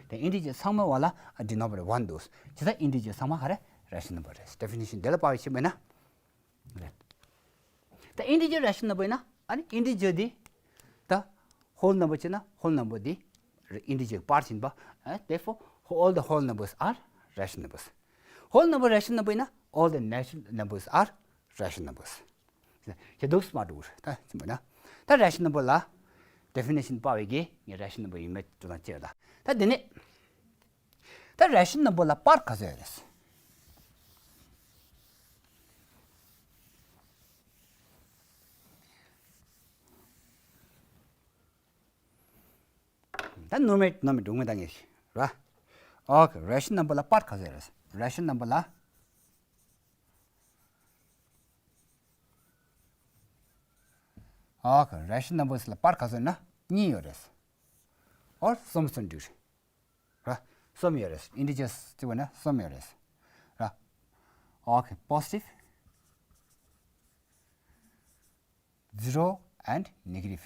དེ་integer ཚང་མའི་བར་ལ་denominator one འདུག་བྱས་ཙང་integer ཚང་མ་ག་རེ། rational number རེད། definition དེ་ལ་དཔག་པའི་ཕྱིར་མེད་ན། རེད། ད་integer rational number ཡིན་ན། ཨ་ནི་integer འདི་ད་whole number བྱས་ན་whole number འདི་integer part ཡིན་པ། ཨ་therefore all the whole numbers are rational numbers. Whole number rational number ཡིན་ན། All the natural numbers are rational numbers. ཞེས་འདུག་སེ་མ་འགྲོ་གི་རེད། ད་ཚིག་པ་ན། ད་rational number ལ་definition པ་བས་ཀྱི་ངས་rational number ཡིན་མེད་དུ་ལ་བཅད་ད། ད་འདི་ནས་ད་rational number ལ་part ག་ཚོད་ཡོད་རེད། ད་numerator denominator འགྲོ་ངེས་ད་ངེས་ར། Okay, rational number ལ་part ག་ཚོད་རེད། Rational number ལ། Okay, rational numbers ལ་part ག་ཚོད་ན་གཉིས་ཡོད་རེད། Or གསུམ་གསུམ་འདུག་ར། གསུམ་ཡོད་རེད། Integers བརྩིས་པ་ན་གསུམ་ཡོད་རེད་ར། Okay, positive, zero and negative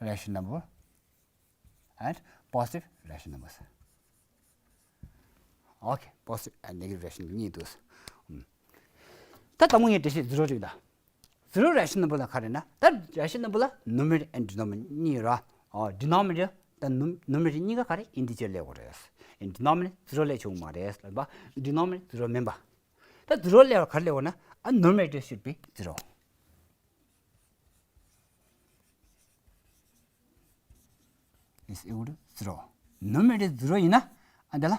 rational number and positive rational numbers. Okay, positive and negative rational number གཉིས་འདུག་ད་དང་པོ་ངས་འགྲེལ་བཤད་zero རིགས་ད། Zero rational number ལ་ག་རེ་ན། ད་rational number ལ་numerator and denominator གཉིས་ར། ཨོ། Denominator ད་numerator གཉིས་ཀ་ག་རེ་integer སླེབས་དགོས་རེད། Denominator zero སླེབས་ཆོག་མ་རེད་ལབ་པ། Denominator zero མིན་པ། ད་zero སླེབས་པ་ག་རེ་སླེབས་དགོས་ན། ཨ། Numerator should be zero is equal to zero. Numerator zero ཡིན་ན། ཨ། འདི་ལ།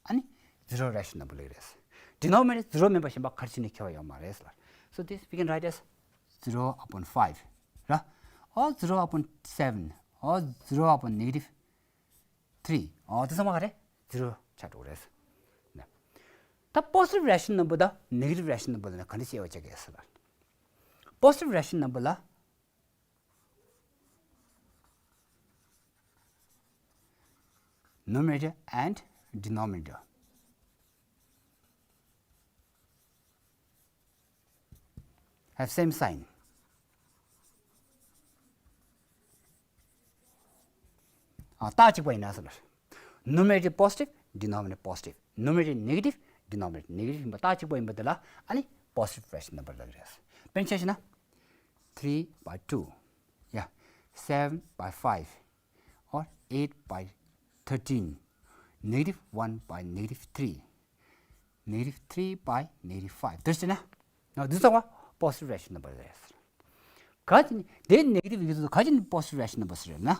ཨ་ནི་zero rational number ལེགས་རེད། Denominator zero མིན་པ་གཞན་པ་ག་རེ་བྱས་ནས་ཁྱད་པར་ཡོད་མ་རེད་ལ། So this we can write as zero upon five ར། Or zero upon seven, or zero upon negative three. ཨོ། དེ་ཚང་མ་ག་རེ་zero ཆགས་འགྲོ་རེད། ད་positive rational number དང་negative rational number ལ་ག་འདྲ་ཤེས་པ་བྱ་དགོས་ཟེར་ལ། Positive rational number ལ། Numerator and denominator have same sign. ཨ། རྟགས་གཅིག་པ་ཡིན་ན་ཟེར་ལ། Numerator positive, denominator positive. Numerator negative, denominator negative ཡིན་པ། རྟགས་གཅིག་པ་ཡིན་པ་དེ་ལ་ཨ་ནི་positive rational number ལབ་ཀྱི་རེད། དཔེར་ན་ཆ་བཞག་ན། Three by two, yeah, seven by five, or eight by thirteen, negative one by negative three, negative three by negative five. དེ་བྱས་ན། ཨ། འདི་ཚང་མ་positive rational number རེད། ག་ཅི་ནི་དེ་negative ཡིན་དུས་ག་ཅི་ནི་positive rational number རེད་ན།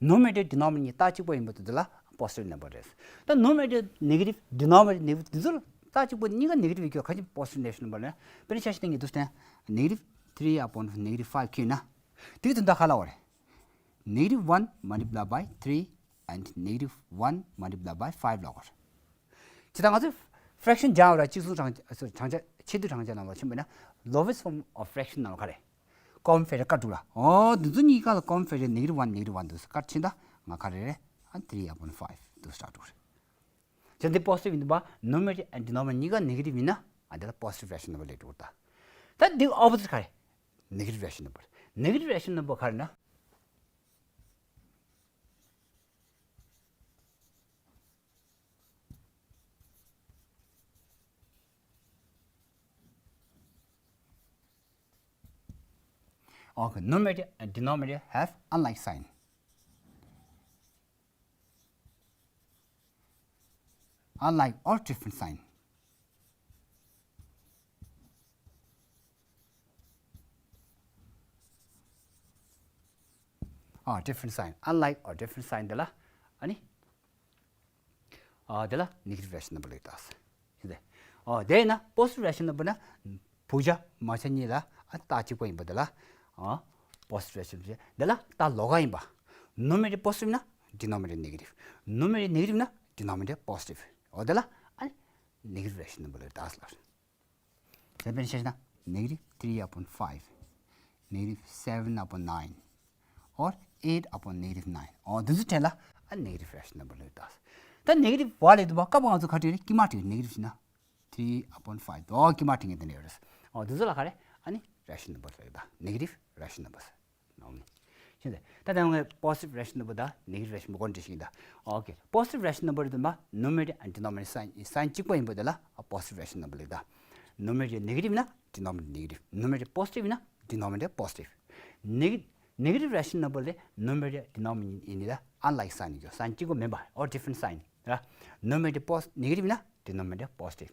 Numerator denominator གཉིས་རྟགས་གཅིག་པ་ཡིན་པ་དེ་ལ་positive number རེད། ད་numerator negative, denominator negative དེ་ཚོ་རྟགས་གཅིག་པ་གཉིས་ཀ་negative ཡིན་དུས་ག་ཅི་positive rational number རེད། དཔེར་ན་ཆ་བཞག་ན་ངས་འདུག་སྟེ། Negative three upon negative five ཁྱེར་ན། དེ་གི་དོན་དག་ག་ལ་བ་རེད། Negative one multiply by three and negative one multiply by five ལོག་གོ། ཇི་ལྟར་ང་ཚོས་fraction སྦྱང་བ་ལ་གཅིག་མཚུངས་གྲངས་གྲངས་ཆ་ཆེ་བསྡུས་གྲངས་ཆ་ནང་ལ་ཕྱིན་པ་ན། Lowest form of fraction ནང་ལ་ག་རེ། Common factor ཀ་དྲུག་ལ། ཨོ། འདི་ཚོ་གཉིས་ཀ་ལ་common factor negative one, negative one འདུག་ཟེར། ཀ་ཕྱིན་ད་ང་ག་རེ་རེད། ཨ། Three upon five འདུག་ཟེར་དྲུག་རེད། ཇི་འདི་positive ཡིན་པ། Numerator and denominator གཉིས་ཀ་negative ཡིན་ན། ཨ། འདི་ལ་positive rational number ལེགས་འགྲོ་ད། ད་འདི་opposite ག་རེ། Negative rational number. Negative rational number ག་རེ་ན། Okay, numerator and denominator have unlike sign. Unlike or different sign. ཨ། Different sign. Unlike or different sign དེ་ལ་ཨ་ནི། ཨ། དེ་ལ་negative rational number ལབ་ཀྱི་འདུག་ཟེར། ཨ། དེས་ན་positive rational number ན་བུ་ཆ་མ་ཆ་གཉིས་ལ། ཨ། རྟགས་གཅིག་པ་ཡིན་པ་དེ་ལ། ཨ། positive rational number རེད། དེ་ལ་རྟགས་ལོགས་ཀ་ཡིན་པ། Numerator positive ན་denominator negative. Numerator negative ན་denominator positive. འོ་དེ་ལ་ཨ་ནི་negative rational number ལབ་ཀྱི་འདུག་ཟེར། དཔེར་ན་ཆ་བཞག་ན་negative three upon five, negative seven upon nine, or eight upon negative nine. ཨོ། འདི་ཚོ་གྲས་ལ་ཨ་negative rational number ལབ་ཀྱི་འདུག་ཟེར། ད་negative one ལབ་དུས་པ་སྐབས་ང་ཚོ་ག་རེ་རེད། དཀྱིལ་མ་བྲིས། negative ཡིན་ན་three upon five འདུག་དཀྱིལ་མ་བྲིས་ངེས་དེ་འདྲ་ཡོད་རེད། ཨོ། འདི་ཚོ་ལ་ག་རེ། ཨ་ནི་rational number ལབ་ཀྱི་འདུག Negative rational number ནོར་མི། ཤེས་ཚེ། ད་ལྟ་ངས་positive rational number དང་negative rational number ཀུན་འབྲི་ཞིག་ཡིན་ད། ཨོ་ཁེ། Positive rational number དུ་མ་numerator and denominator sign sign གཅིག་པ་ཡིན་པ་དེ་ལ་positive rational number ལབ་ད། Numerator negative ན་denominator negative. Numerator positive ན་denominator positive. Negative Negative rational number ལས་numerator denominator ཡིན་ན་unlike sign ཡིན་རྒྱུ། sign གཅིག་པ་མིན་པ། or different sign ར། numerator pos- negative ཡིན་ན་denominator positive།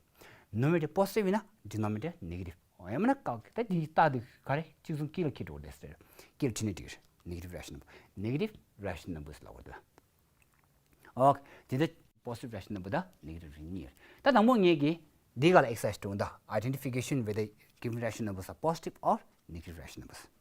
numerator positive ཡིན་ན་denominator negative། ཡང་མིན་ན་ཀ་ད་འདི་ལྟ་དུས་ག་རེ་གཅིག་མཚུངས་དཀྱིལ་ལ་འཁྱེར་འགྲོ་དེ་ཟེར། དཀྱིལ་ཁྲིད་ནས་འགྲིག་གི་རེད། negative rational number། negative rational numbers ལབ་པ་དེ་ལ། ཨོ་དེ་འདྲ་positive rational number དང་negative གཉིས་ཡོད། ད་དང་པོ་ངེད་ཀྱིས་འདི་ག་ལ་exercise སྒྲུང་དང་identification whether given rational numbers are positive or negative rational numbers།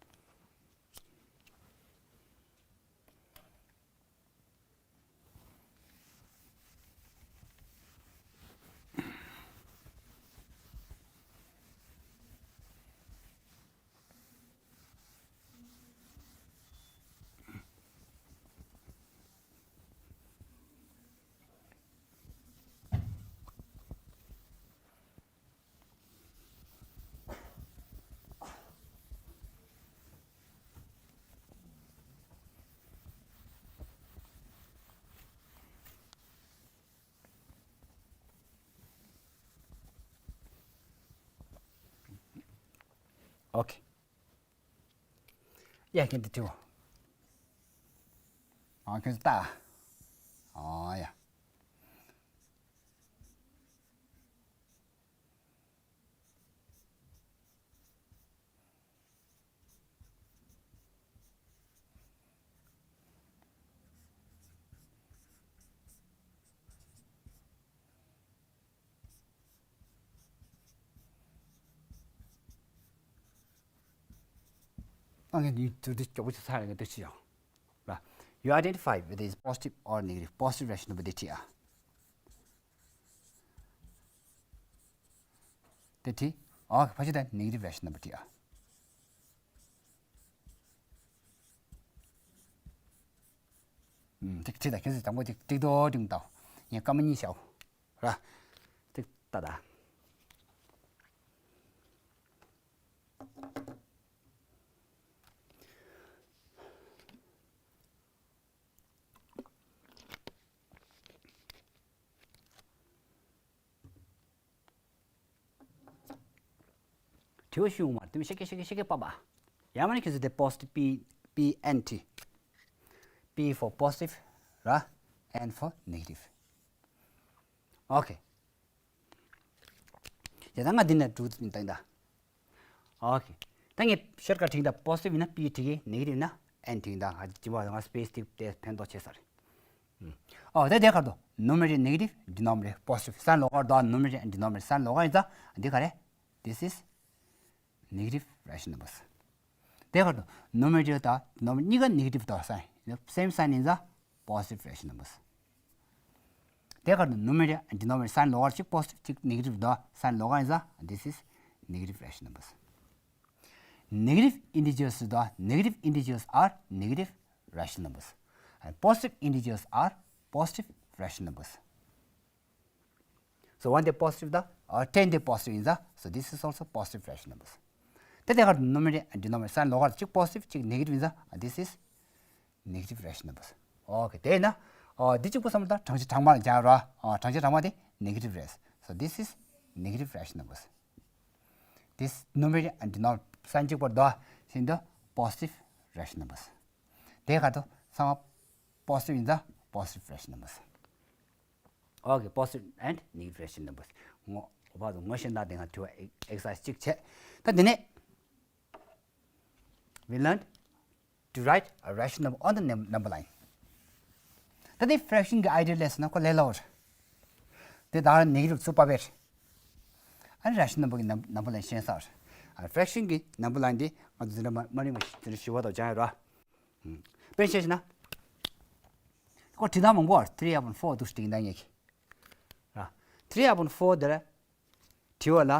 Okay. Yeah, can do too. Okay, start. Oh, yeah. ཨ་ངས་འདི་དུས་དུས་མགྱོགས་པོ་ཅིག་ཚར་ཡོང་གི་འདུག་ཅི་ཡང་། ར། You identify whether it's positive or negative. positive rational number དེ་བྲིས་ཨ། དེ་བྲིས། ཨོ་ཕ་ཤི་དང་negative rational number བྲིས་ཨ། ཨུམ། ཏིག་ཏིག་ད་ཁྱེད་ཚོས་དང་པོ་ཏིག་ཏིག་ཏོ་ཏིག་ཏོ། ངས་སྐར་མ་གཉིས་བྱའོ། ར། ཏིག་ཏ་ད། དྲི་བ་ཞུ་མ་དེ་མི་ཤེས་ཀི་ཤེས་ཀི་ཤེས་ཀི་པ་པ། ཡང་མ་ནི་ཁྱེད་ཚོ་དེ་positive P P N T P for positive ར། N for negative. Okay. ཡ་ད་ང་འདི་ནས་འགྲོ་ཙམ་བཏང་ད། Okay. ད་ངས་ཤོར་ཀ་བྲིས་ད་positive ཡིན་ན་P བྲིས་ཀི་negative ཡིན་ན་N བྲིས་ད། ང་ཅི་བ་ང་space དེ་དེ་ཕན་ཐོགས་ཆེ་ས་རེད། ཨོ་དེ་དེ་གར་དུ་numerator negative denominator positive sign ལོགས་ཀར་དུ། numerator and denominator sign ལོགས་ཀར་ཡིན་ཙང་འདི་ག་རེད། This is negative rational numbers. དེ་གར་དུ་numerator དང་denominator གཉིས་ཀ་negative དང་sign same sign ཡིན་ཙང་positive rational numbers. དེ་གར་དུ་numerator and denominator sign ལོགས་ཀར་གཅིག་positive གཅིག་negative དང་sign ལོགས་ཀར་ཡིན་ཙང་this is negative rational numbers. negative integers དང་negative integers are negative rational numbers. and positive integers are positive rational numbers. So one དེ་positive དང་ཨ་ten དེ་positive ཡིན་ཙང་། so this is also positive rational numbers. དེ་དེ་གར་numerator and denominator sign ལོགས་ཀར་གཅིག་positive གཅིག negative ཡིན་ཙང་། this is negative rational numbers. Okay. དེས་ན་ཨ་འདི་གཅིག་པོ་བསམ་བློ་བཏང་། གྲངས་ཆ་གྲངས་མང་ལ་སྦྱར་ར། ཨ་གྲངས་ཆ་གྲངས་མང་དེ་negative རེད། so this is negative rational numbers. this numerator and denominator sign གཅིག་པོ་དང་ཤིན་ཏུ་positive rational numbers. དེ་གར་དུ་ཚང་མ་positive ཡིན་ཙང་positive rational numbers. Okay, positive and negative rational numbers. ངོ་བ་དུ་ངོ་ཤེས་ན་དེ་ང་དྲི་བ་exercise གཅིག་བྱས། ད་དེ་ནས་we learned to write a rational number on the num- number line. ད་དེ་fraction གི་idea ལས་ན་ཁོ་ལས་སླ་བོ་རེད། དེ་ད་negative ཚུར་ཕབ་པ་རེད། ཨ་ནི་rational number གི་num- number line ཤེས་ས་རེད། ཨ་fraction གི་number line དེ་ང་ཚོ་འཛིན་གྲྭ་མ་མ་རིང་བ་ཞིག་འཛིན་གྲྭ་བཞི་པ་དང་སྦྱངས་ཡོད་ར། དཔེར་བཤད་བྱས་ན། ཁོ་བྲིས་སྟངས་མང་པོ་བར་three upon four འདུག་བྲིས་ཀྱི་འདུག་ངེད་ཀྱིས། ར། three upon four དེར་བྲིས་པ་ལ།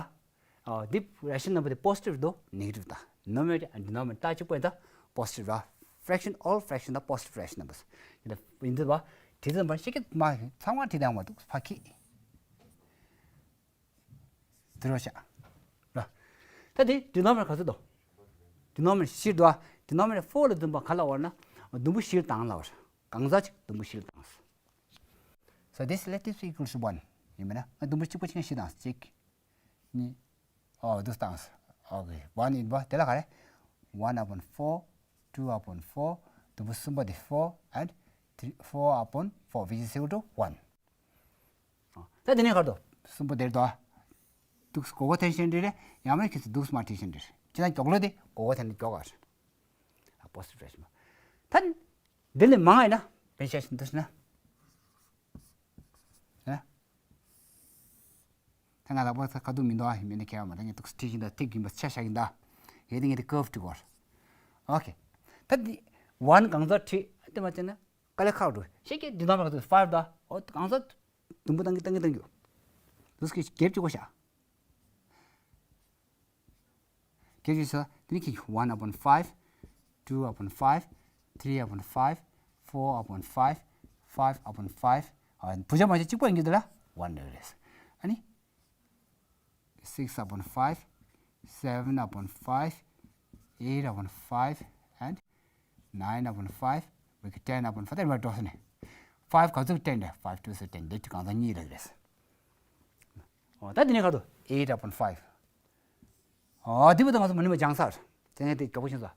ཨ་འདི་rational number དེ་positive དང་negative དང་numerator and denominator ད་གཅིག་པོ་ཡིན་ད་positive ར། fraction all fraction དང་positive rational numbers ཡིན་ད་ཡིན་དུས་བ། བྲིས་ཙམ་པར་ཤེས་ཀྱི་མ་ཚང་མ་བྲིས་སྟངས་མ་འདུག་ཕ་ཁི། དེ་རོ་ཤ། ར། ད་དེ་denominator ག་ཚོད་དོ། denominator བཞི་འདུག་ཨ། denominator four ལ་བདུན་པ་ག་ལ་བར་ན། དུམ་བུ་བཞིར་བཏང་ལ་བར། གང་ཟག་ཅིག་དུམ་བུ་བཞིར་བཏང་། So this let this equals one. ཡིན་མིན་ན་ང་དུམ་བུ་གཅིག་པོ་ཅིག་བཞི་བཏང་། གཅིག་གཉིས། ཨོ་དུ་བཏང་། Okay. one ཡིན་པ་དེ་ལ་ག་རེ། one upon four two upon four, དུམ་བུ་གསུམ་པ་དེ་four and three, four upon four, which is equal to one. ད་དེ་ནས་ག་རེ་འདུག་གསུམ་པོ་དེར་འདུག་འདུག་སྒོར་སྒོར་འཐེན་ཤེས་འདྲ་རེད། ཡང་མིན་ཁྱེད་ཚོ་འདུག་མར་འཐེན་ཤེས་འདྲ་རེད། ཅི་ན་མགྱོགས་ལོས་དེ་སྒོར་སྒོར་འཐེན་ནས་མགྱོགས་ག་རེད། ཨ་positive fraction། ད་འདི་ལས་མང་ཡིན་ན་བེད་ཤ་ཤིན་འདུག་ཟེར་ན། ཨ། ད་ང་ལག་པ་ཁ་ཐུག་མི་འདུག་ཨ་མིན་ན་ཁྱེད་མ་ད་ངས་འདུག་འཐེན་ཤེས་འདུག་ཐིག་གིན་པ་ཆ་བཞག་གིན་ད། ཡེ་དེ་ངས་དེ་curve་འགྲིག་གོ། ཨོ་ཁེ། ད་འདི་one་གང་ཚར་བྲིས་དེ་མ་བྱས་ན། དཀའ་ལས་ཁག་འགྲོ། ཤེས་ཀྱི་འདི་དང་མ་ག་ཚོད་five་ད། ཨོ་གང་ཚ་དུམ་བུ་བཏང་གི་བཏང་གི་བཏང་གི། འདུག་སྐད་རྒྱབ་ཅིག་གོ་ཤ། རྒྱབ་ཅིག་ས་དེ་ནི་ཁྱེད་one upon five, two upon five, three upon five, four upon five, five upon five. ཨ་བུ་ཆ་མ་ཆ་གཅིག་པ་ཡིན་གྱི་འདུག་ལ་one་རེད། ཨ་ནི། six upon five, seven upon five, eight upon five and nine upon five, we get ten upon five. དེ་མ་འགྲོ་ས་ནས། five་ག་ཚོད་ten་རེད། five two is ten. དེ་གང་ཚང་གཉིས་རེད་རེད། ཨོ་ད་དེ་ནས་ག་དུ་eight upon five. ཨོ་དེ་བུ་ད་ང་ཚོ་མ་ནི་མ་སྦྱངས་ཚར། དེ་ནས་དེ་མགྱོགས་པོ་ཤིང་ས།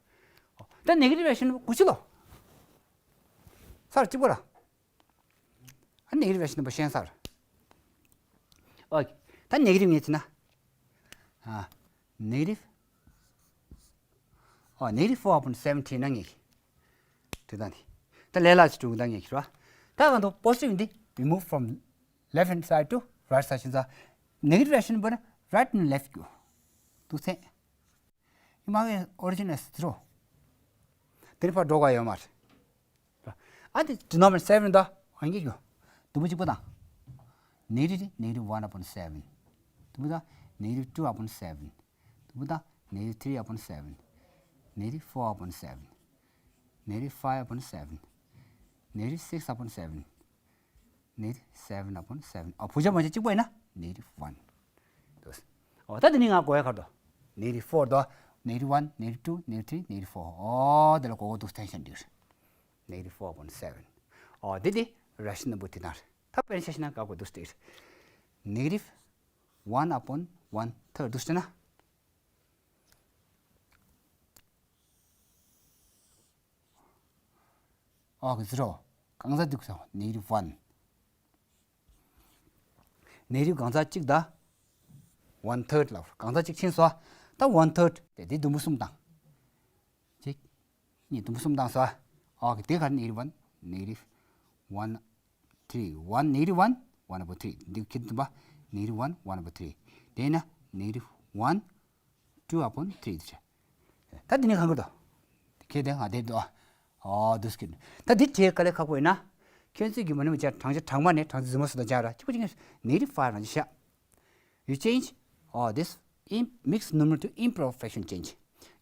ཨོ་ད་negative་fraction་དགུ་ཅི་ལོ། ཚར་གཅིག་པ་ར། ཨ་negative་ཞིག་ནམ་པ་ཤེས་ཚར། ཨོ། ད་negative་ངེས་ཚེ་ན། ཨ། negative། ཨོ་negative four upon seventeen་ན་ངེས་ཀྱི། དེ་དང་དེ། ད་ལས་ལ་ཅི་དྲུག་ད་ངེས་ཀྱི་ར། ད་གང་དུ་positive་འདི་remove from left hand side to right side་ཞིག་ས། negative་ཞིག་ནམ་པ་right and left་གྱུ། དུ་ཚེ། ཡི་མ་བའི་origin is zero། དེ་ནི་ཕར་འགྲོ་ག་ཡོད་མ་རེད། ཨ་དེ་denominator seven་ད་ཨང་ཀི་གྱོ། དུམ་བུ་གཅིག་པ་དང་། negative negative one upon seven། དུམ་བུ་དང་negative two upon seven། དུམ་བུ་དང་negative three upon seven། negative four upon seven། negative five upon seven། negative six upon seven། negative seven upon seven། ཨ་བུ་ཆ་མ་ཆ་གཅིག་པ་ཡིན་ན་negative one། དོ། ཨོ་ད་དེ་ནི་ང་གོ་ཡ་ག་དོ། negative four་དོ། negative one negative two negative three negative four། ཨོ་དེ་ལ་གོ་གོ་དུ་tension་འདིར། negative four upon seven། ཨོ་དེ་དེ་rational number་དེ་ན་རེད། ད་དཔེར་ན་ཆ་ཤི་ན་ག་གོ་དུ་སྟེར། negative one upon one third་དུ་སྟེར་ན། ཨོ་ཁེ་zero། གང་ཟག་འདུག་ས་negative one། negative་གང་ཟག་གཅིག་ད། one third་ལ་གང་ཟག་གཅིག་ཕྱིན་སོ། ད་one third་དེ་དེ་དུམ་བུ་གསུམ་དང་། གཅིག་གཉིས་དུམ་བུ་གསུམ་དང་སོ། ཨོ་ཁེ་དེ་གར་negative one negative one three one negative one one upon three་འདི་ཁེ་དུམ་པ་negative one one upon three། དེ་ན་negative one two upon three་དེ་ཆ། ད་འདི་ནི་གང་གི་དོ། ཁྱེད་དེ་ང་དེ་དོ། ཨོ་དུ་སྐྱིད། ད་འདི་ཁྱེད་ག་ལས་ཁག་པོ་ཡིན་ན། ཁྱོད་ཚོས་ཀྱི་མ་ནི་མ་བྱ་གྲངས་ཆ་གྲངས་མ་ནས་གྲངས་ཆ་རྫུན་མ་སུ་དང་བྱ་ར་གཅིག་པ་གཅིག་ངས་negative five་རང་ཅི་ཤ། You change all this in mixed numerator to improper fraction change.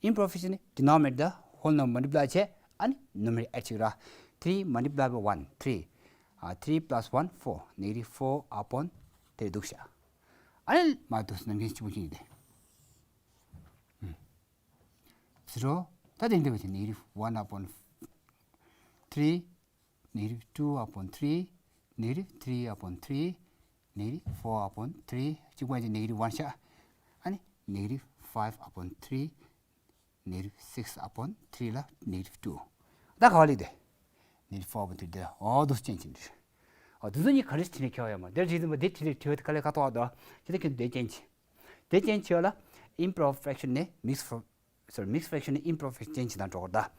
Improper fraction ནི་denominator་དང་whole number multiply་བྱས་ཨ་ནི་numerator་add་བྱེད་ར། three multiply by one three། ཨ་three plus one four། negative four upon three་འདུག་ཤ། ཨ་ནི་མ་འདུག་ནམ་རྒྱུན་གཅིག་པ་གཅིག་ཡིན་ཏེ། zero། ད་དེ་འདྲ་བ་དེ་negative one upon three། negative two upon three། negative three upon three། negative four upon three། གཅིག་པ་དེ་negative one་ཤ། ཨ་ནི་negative five upon three། negative six upon three་ལ་negative two། ད་ག་བ་ལེགས་དེ། negative four upon three་དེ་ཨོ་དུ་ཅན་ཅན་དེ། ཨོ་དུ་ཚོ་གཉིས་ག་རེ་ཁྲིད་ནས་ཁྱེར་ཡོད་མ་དེར་བྱེད་དུས་མ་དེ་ཁྲིད་ནས་ཁྲིད་ཡོད་དེ་ག་ལས་ཁ་ཐོག་དོ། ཁྱེད་དེ་ཁྱེད་དེ་ཅན་ཅན། དེ་ཅན་ཅན་ལ་improper fraction་ནས་mixed fraction། Sorry, mixed fraction་ནས་improper fraction་ཅན་ཅི་དང་འགྲོ་གི་རེད་ད།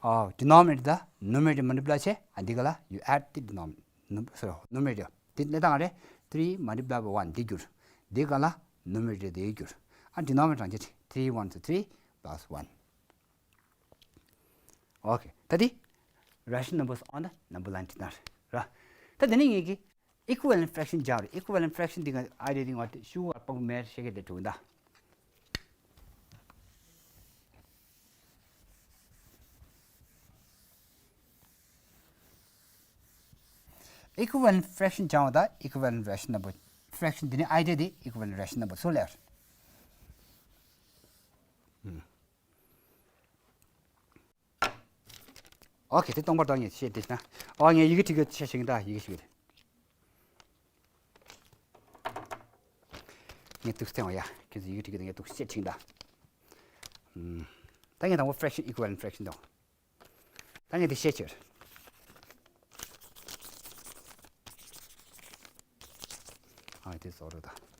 ཨ་denominator་དང་numerator་མ་ནི་པི་ལ་ཆེ་ཨ་འདི་ག་ལ་you add the denominator། Sorry, numerator་དེ་ནི་དང་རེད། three multiply by one་འདི་འགྱུར། འདི་ག་ལ་numerator་དེ་འགྱུར། ཨ་denominator་རང་ཅི་three one to three plus one། Okay། ད་དེ་rational numbers on the number line་ཅི་དང་རེད། ད་དེ་ནི་ངེད་ཀྱི། Equivalent fraction་སྦྱར་རེད། Equivalent fraction་འདི་ག་ཨ་རེ་རིང་བ་དེ་ཤུ་བར་པག་མེར་ཤེས་ཀྱི་དེ་དྲུག་ད། Equivalent fraction་སྦྱང་བ་ད་equivalent rational number། fraction་འདི་ནི་ཨ་རེ་དེ་equivalent rational number་སུ་ལེར། Okay། དེ་སྟོང་པར་བཏང་ངས་བཤད་དེ་ན། ཨོ་ངས་ཡི་གེ་བྲིས་གི་བཤད་ཤེས་ཀྱི་ད་ཡི་གེ་ཞིག་རེད། ངས་ཏུག་སྟེང་བ་ཡ། ཁྱེད་ཚོ་ཡི་གེ་བྲིས་གི་ད་ངས་ཏུག་བཤད་ཁྲིང་ད། ད་ངས་དང་པོ་fraction equivalent fraction་དང་། ད་ངས་དེ་བཤད་ཕྱིར། ཨ་དེ་བཟོ་རོགས་ད།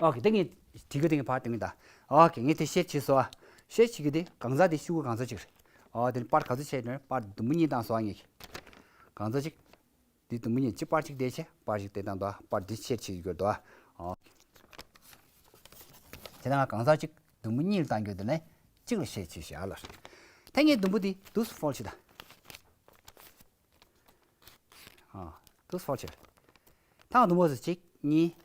ཨོ་ཁེ། དེ་ངས་དེ་གི་དེ་ངས་ཕར་དེ་ངས་ད། ཨོ་ཁེ། ངས་དེ་བཤད་ཕྱིར་སོ། བཤད་ཕྱིར་གི་དེ་གང་ཟག་དེ་ཤུ་གུ་གང་ཟག་ཅིག་རེད། ཨོ་དེ་ནི་པར་ག་ཚོད་བྱས་ནས་པར་དུམ་བུ་གཉིས་བཏང་སོ་ངས། གང་ཟག་ཅིག་དེ་དུམ་བུ་གཉིས་གཅིག་པར་གཅིག་དེ་བྱས་པར་གཅིག་དེ་བཏང་དོ། པར་དེ་བཤད་ཕྱིར་གྱུར་དོ། ཨོ་དེ་ན་གང་ཟག་ཅིག་དུམ་བུ་གཉིས་ལ་བཏང་གྱུར་དེ་ནས་གཅིག་ལ་བཤད་ཕྱིར་བྱས་ཨ་ལ། ད་ངས་དུམ་བུ་དེ་དུས་སུ་ཕོལ་ཕྱིར་ད། ཨ། དུས་ཕོལ་ཕྱིར། ཐང་དུམ་བུ་ཟེར་གཅིག་གཉིས།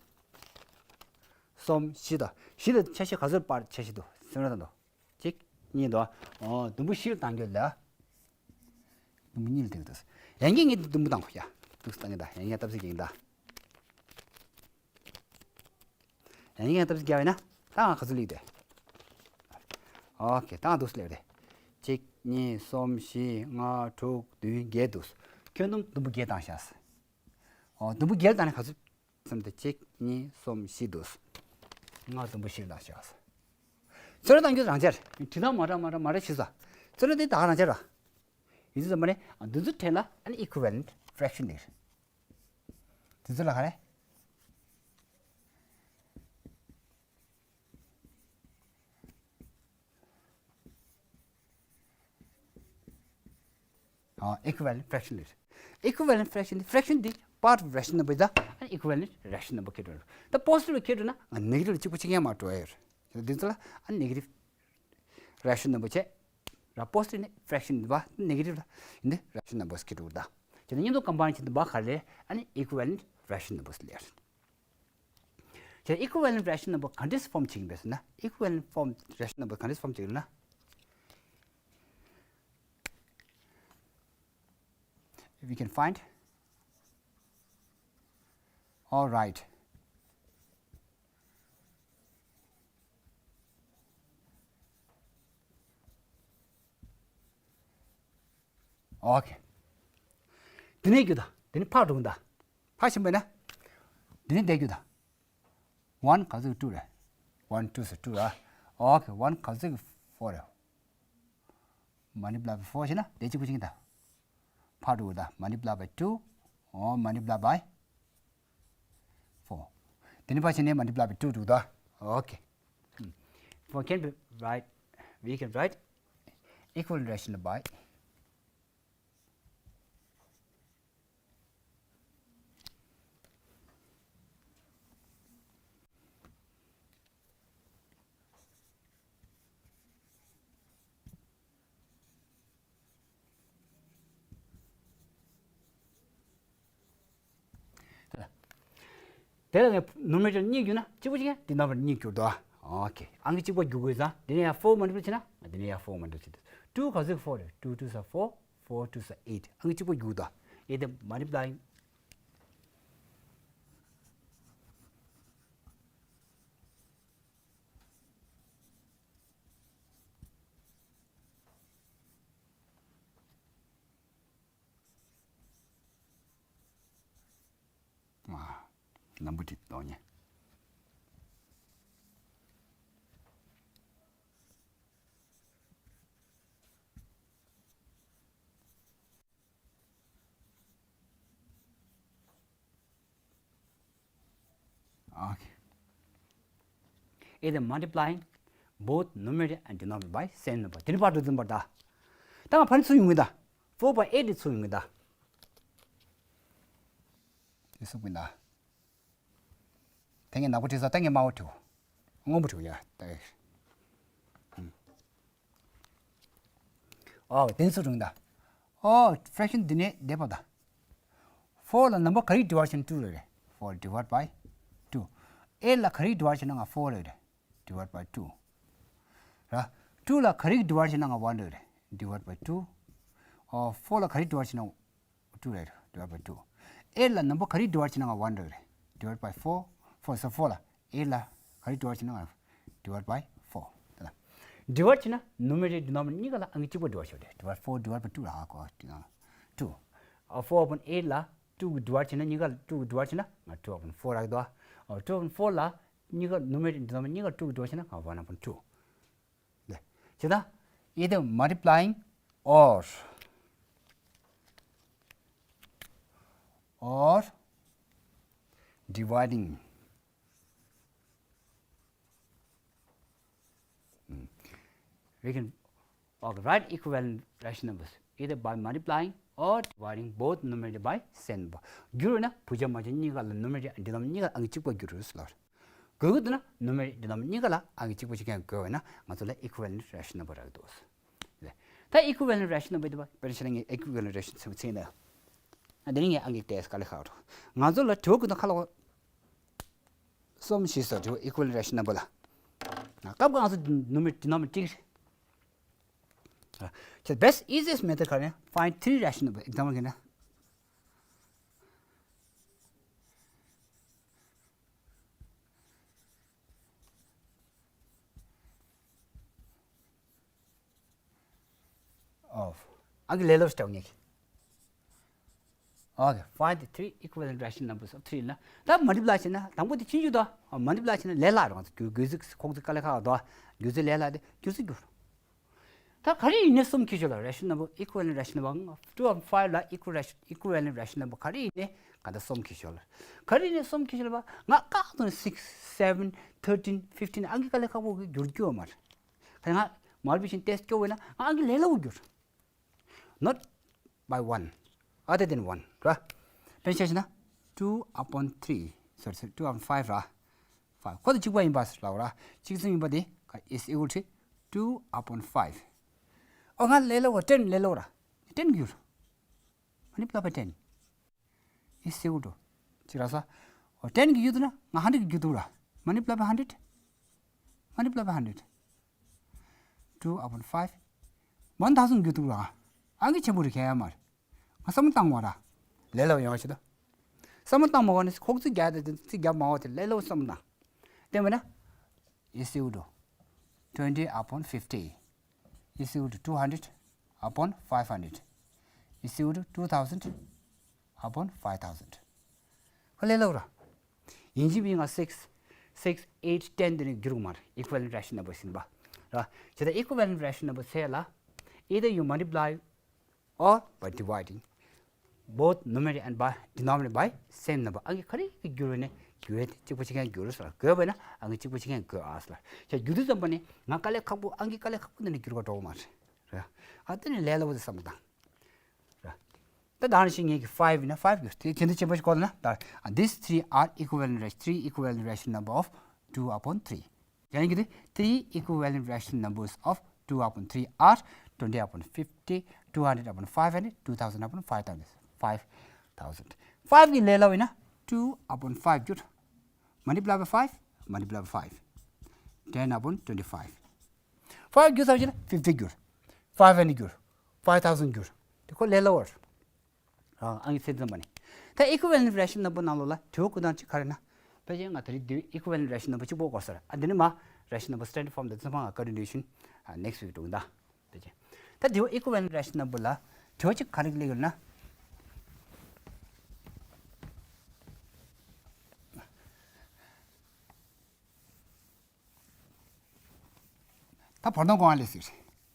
གསུམ་བཞི་དང་། བཞི་ལ་ཆ་ཤས་ག་ཚོད་པར་ཆ་ཤས་འདུག་སེམས་ར་དང་འདུག་གཅིག་གཉིས་འདུག་ཨོ་དུམ་བུ་བཞི་ལ་བཏང་གྱུར་ལ། དུམ་བུ་གཉིས་ལ་བཏང་གྱུར་འདུག་ཡང་གིན་ངས་དུམ་བུ་བཏང་གོ་ཡ། དུས་བཏང་གི་ད་ཡང་གིན་སྟབས་ཟིག་གིན་ད། ཡང་ཡང་སྟབས་བརྒྱབ་ཡིན་ན་ད་ང་ག་ཚོད་སླེབས་ཏེ། ཨོ་ཁེ། ད་ང་འདུག་སླེབས་ཏེ། གཅིག་གཉིས་གསུམ་བཞི་ལྔ་དྲུག་བདུན་བརྒྱད་འདུག་ཁྱོན་བསྡོམས་དུམ་བུ་བརྒྱད་བཏང་ཤག་ཨོ་དུམ་བུ་བརྒྱད་བཏང་ནས་ག་ཚོད་སེམས་ཏེ་གཅིག་གཉིས་གསུམ་བཞི་འདུག་ང་དུམ་བུ་བཞི་བཏང་ཤག་ཚོད་བཏང་རྒྱུ་རང་འཇགས་རེད། བྲིས་སྟངས་མ་འདྲ་མ་འདྲ་མ་འདྲ་བྱས་སོ། ཚོད་བཏང་དེ་ད་ག་རང་འཇགས་རེད། ཡིན་ཚུལ་ཙམ་པ་ནི་འདི་ཚོ་ཕྲད་ལ་ཨ་ནི་equivalent fraction འདི་རེད། དེ་ཚོ་ལ་ག་རེ། ཨ། equivalent fraction ལས། equivalent fraction འདི་fraction འདི་part of rational number ད་ཨ་equivalent rational number ཁེལ་འགྲོ། ད་positive ཁེལ་འགྲོ་ན་negative གཅིག་པོ་གཅིག་ཡང་མ་འགྲོ་ཡོད། འདི་ཚོ་ལ་ཨ་negative rational number བྱས། ར་positive ནི་fraction འདི་བ་negative ལ་འདི་rational numbers ཁེལ་འགྲོ་ད། བྱས་ན་མཉམ་དུ་combine བྱེད་འདི་བ་ག་རེ་ཨ་ནི་equivalent rational numbers ལས། ཁྱེད་equivalent rational number ག་འདྲས་form བྱེད་ཀྱི་ཡིན་པས་ཟེར་ན། equivalent form rational number ག་འདྲས་form བྱེད་ཀྱི་ཡིན་ན། If you can find. All right. Okay. དེ་ནས་རྒྱུ་ད། དེ་ནས་ཕར་འགྲོ་གི་ད། ཕར་ཕྱིན་པས་ན། འདི་ནི་བསྡད་རྒྱུ་དང་། one ག་ཚོད་two རེད། one two ཟེར་two རེད། okay one ག་ཚོད་four རེད། multiply by four བྱས་ན་དེ་གཅིག་པུ་ཅིག་ཡིན་ད། ཕར་འགྲོ་དགོས་ད། multiply by two or multiply by four དེ་ནི་ཕར་ཕྱིན་ནས་multiply by two འགྲོ་ད། okay. Hmm. For can be right, we can write equivalent rational by དེ་ལ་ངས་numerator གཉིས་བསྒྱུར་ན་གཅིག་པ་གཅིག་ཡང་denominator གཉིས་བསྒྱུར་འདུག་ཨ། okay. ཨང་ཀི་གཅིག་པ་བསྒྱུར་དགོས་ཙང་དེ་ནས་ཡང་four multiply བྱས་ན་དེ་ནས་ཡང་four multiply བྱས་འདུག two ག་ཚོད་four རེད། two two ཟེར་four, four two ཟེར eight ཨང་ཀི་གཅིག་པ་བསྒྱུར་འདུག་ཨ། ཡེ་དེ་multiplying ཨ། ནམ་བུ་དེ་གཏོང་ཉེ། okay. Either multiplying both numerator and denominator by same number དེ་ནི་ཕར་འགྲོ་འཛིན་པར་གདའ། ད་ང་ཕ་ནི་ཚུར་ཡོང་གི་གདའ། four by eight དེ་ཚུར་ཡོང་གི་གདའ། དེ་སུ་གི་གདའ། དེ་ངས་ནག་པོ་བྲིས་ས་ད་ངས་དམར་པོ་བྲིའོ། སྔོན་པོ་བྲིའོ་ཡ་ད། ཨོ་དེ་ཚུར་ཡོང་གདའ། ཨོ་fraction འདི་ནས་བསྡད་པ་ད། four ལ་number ག་རེ་divide བྱས་ན་two རེད། four divide by two eight ལ་ག་རེ་divide བྱས་ན་ང་four རེད། divide by two ར། two ལ་ག་རེ་divide བྱས་ན་ང་one རེད། divide by two ཨོ་four ལ་ག་རེ་divide བྱས་ན་two རེད། divide by two eight ལ་number ག་རེ་divide བྱས་ན་ང་one རེད། divide by four four so four ལ eight ལ་ག་རེ་divide བྱས་ན་ང་divide by four དེ་ལ། divide བྱས་ན་numerator denominator གཉིས་ཀ་ལ་ཨང་ཀི་གཅིག་པ་divide བྱེད་དགོས་རེད། divide four divide by two རག་གོ། two ཨ། four upon eight ལ་two གི་divide བྱས་ན་གཉིས་ཀ་two གི་divide བྱས་ན་ང་two upon four རག་གི་འདུག་ཨ། two upon four ལ་གཉིས་ཀ་numerator denominator གཉིས་ཀ་two གི་divide བྱས་ན་ང་one upon two ལས། བྱས་ཙང་either multiplying or or dividing. We can, okay, write equivalent rational numbers either by multiplying or dividing both numerator by same number. བསྒྱུར་བ་ན་བུ་ཆ་མ་ཆ་གཉིས་ཀ་ལ་numerator denominator གཉིས་ཀ་ཨང་ཀི་གཅིག་པ་བསྒྱུར་རོགས་ཟེར་ལབ། དགོས་ཀྱི་འདུག་ན་numerator denominator གཉིས་ཀ་ལ་ཨང་ཀི་གཅིག་པ་གཅིག་རྐྱང་དགོས་པ་ན་ང་ཚོ་ལ་equivalent rational number རག་འདུག་ཟེར། ད་equivalent rational number དེ་བ་དཔེར་ན་ཆ་ལ་ངས་equivalent rational number ཚིག་ནས། ཨ་དེ་ནི་ངས་ཨང་ཀི་ཏོག་ཙམ་དཀའ་ལས་ཁག་འགྲོ། ང་ཚོ་ལ་དྲི་བ་ཀུན་ཏུ་ཁ་ལོ་གསུམ་ཞིག་སོ་དྲི་བ་equivalent rational number ལ། སྐབས་ཀྱི་ང་ཚོ་numerator denominator གཅིག་རེད། ཁྱེད་best easiest method ག་རེ། Find three rational number. Example ག་རེ། of ཨང་ཀི་ལས་སླ་པོ་ཞིག་བྲིས་ངེས། Okay, find the three equivalent rational numbers of three ན་ད་multiply བྱས་ན་དང་པོ་དེ་ཕྱིན་ཆད་དོ། multiply བྱས་ན་ལས་སླ་རུང་། བསྒྱུར་ཚིག་ཁོག་ཚིག་དཀའ་ལས་ཁག་དོ། བསྒྱུར་ཚིག་ལས་སླ་དེ་བསྒྱུར་ཚིག་བསྒྱུར། ད་ག་རེ་ཡིན་ནའི་གསུམ་འཁྱེར་ཤོག་ལ། rational number, equivalent rational number two and five ལ་equivalent rational number ག་རེ་ཡིན་ནའི་ག་ད་གསུམ་འཁྱེར་ཤོག་ལ། ག་རེ་ཡིན་ནའི་གསུམ་འཁྱེར་ཤོག་ལ་བ། ང་ཀག་ཏུ་six, seven, thirteen, fifteen ཨང་ཀི་དཀའ་ལས་ཁག་པོ་གི་བསྒྱུར་རྒྱུ་ཡོད་མ་རེད། ད་ང་མར་བི་ཤིན་ཏེ་སྐྱོ་བས་ན་ང་ཨང་ཀི་ལས་སླ་པོ་བསྒྱུར། Not by one other than one ར། དཔེར་ན་ཆ་བཞག་ན་two upon three, sorry, sorry, two upon five ར། five ཁོ་དང་གཅིག་པ་ཡིན་པ་ཟེར་ལབ་ར། གཅིག་མཚུངས་ཡིན་པ་དེ་is equal to two upon five. ཨོ་ང་ལས་སླ་པོ་ten ལས་སླ་པོ་ར། ten བསྒྱུར། Multiply by ten is equal to གཅིག་རག་སོང་། ཨོ་ten གི་བསྒྱུར་འདུག་ན་ང་hundred གི་བསྒྱུར་འདུག་ར། Multiply by hundred. Multiply by hundred. Two upon five. One thousand བསྒྱུར་འདུག་ར། ཨང་ཀི་ཆེན་པོ་རེད་ཁྱད་ཡ་མ་རེད། ང་བསམ་བློ་བཏང་བ་ར། ལས་སླ་པོ་ཡོང་བ་ཞིག་ད། བསམ་བློ་བཏང་མ་བ་ནི་ཁོག་ཚིག་རྒྱག་དེ་ཚིག་རྒྱག་མ་བ་དེ་ལས་སླ་པོ་བསམ་བློ་བཏང་། དེ་མིན་ན། Is equal to twenty upon fifty is equal to two hundred upon five hundred is equal to two thousand upon five thousand. ཧ་ལས་སླ་པོ་ར། ཡིན་གཅིག་མིན་གཅིག་six, six, eight, ten དེ་ནི་བསྒྱུར་དགོས་མ་རེད། equivalent rational number ཡིན་པ་ར། བྱས་ཙང་equivalent rational number ཟེར་ལ། Either you multiply or by dividing both numerator and by denominator by same number. ཨང་ཀི་ག་རེ་གི་བསྒྱུར་བས་ནས་བསྒྱུར་བས་དེ་གཅིག་པ་གཅིག་རྐྱང་བསྒྱུར་ཟེར་ལ། དགོས་པས་ན་ཨང་ཀི་གཅིག་པ་གཅིག་རྐྱང་དགོས་ཨ་ཟེར་ལ། ཁྱེད་བསྒྱུར་དུས་ཙམ་པ་ནི་ང་དཀའ་ལས་ཁག་པོ་ཨང་ཀི་དཀའ་ལས་ཁག་པོ་འདི་ནས་བསྒྱུར་བ་འགྲོ་གི་མ་རེད། རེད། ཨ་དེ་ནི་ལས་སླ་པོ་དེ་བསམ་བློ་བཏང་། རེད། ད་ད་ནི་ཤི་ངེད་ཀྱི་five ཡིན་ན་five ཡོད་དེ་གྱེན་དུ་ཆེན་པོ་ཞིག་བཀོད་ན་ད། These three are equivalent ration, three equivalent rational number of two upon three. ཡང་གི་དེ་three equivalent rational numbers of two upon three are twenty upon fifty, two hundred upon five hundred, two thousand upon five thousand. five thousand. five གི་ལས་སླ་བ་ཡིན་ན་two upon five བསྒྱུར། Multiply by five, multiply by five. ten upon twenty-five. five བསྒྱུར་ཚར་བ་ཡིན་ན་fifty བསྒྱུར། five hundred བསྒྱུར། five thousand བསྒྱུར། དེ་ཁོ་ལས་སླ་བ་རེད། ཨང་ཨང་ཚེ་ཙམ་པ་ནི། ད་equivalent ration number ནང་ལོགས་ལ་དྲི་བ་ཀུན་དང་གཅིག་ག་རེ་ན། ཕལ་ཆེར་ང་ད་རེས་འདི་equivalent ration number གཅིག་པོ་དགོས་ས་རེད། ཨ་འདི་ནི་མ་rational number standard form དང་ཙམ་ཕང་ང་continuation next week འགྲོ་གི་ད། ཕལ་ཆེར། ད་དྲི་བ་equivalent ration number ལ་དྲི་བ་གཅིག་ག་རེ་སླེབས་ཡོད་ན། ད་བར་སྟོང་གོང་ལས་ཟེར།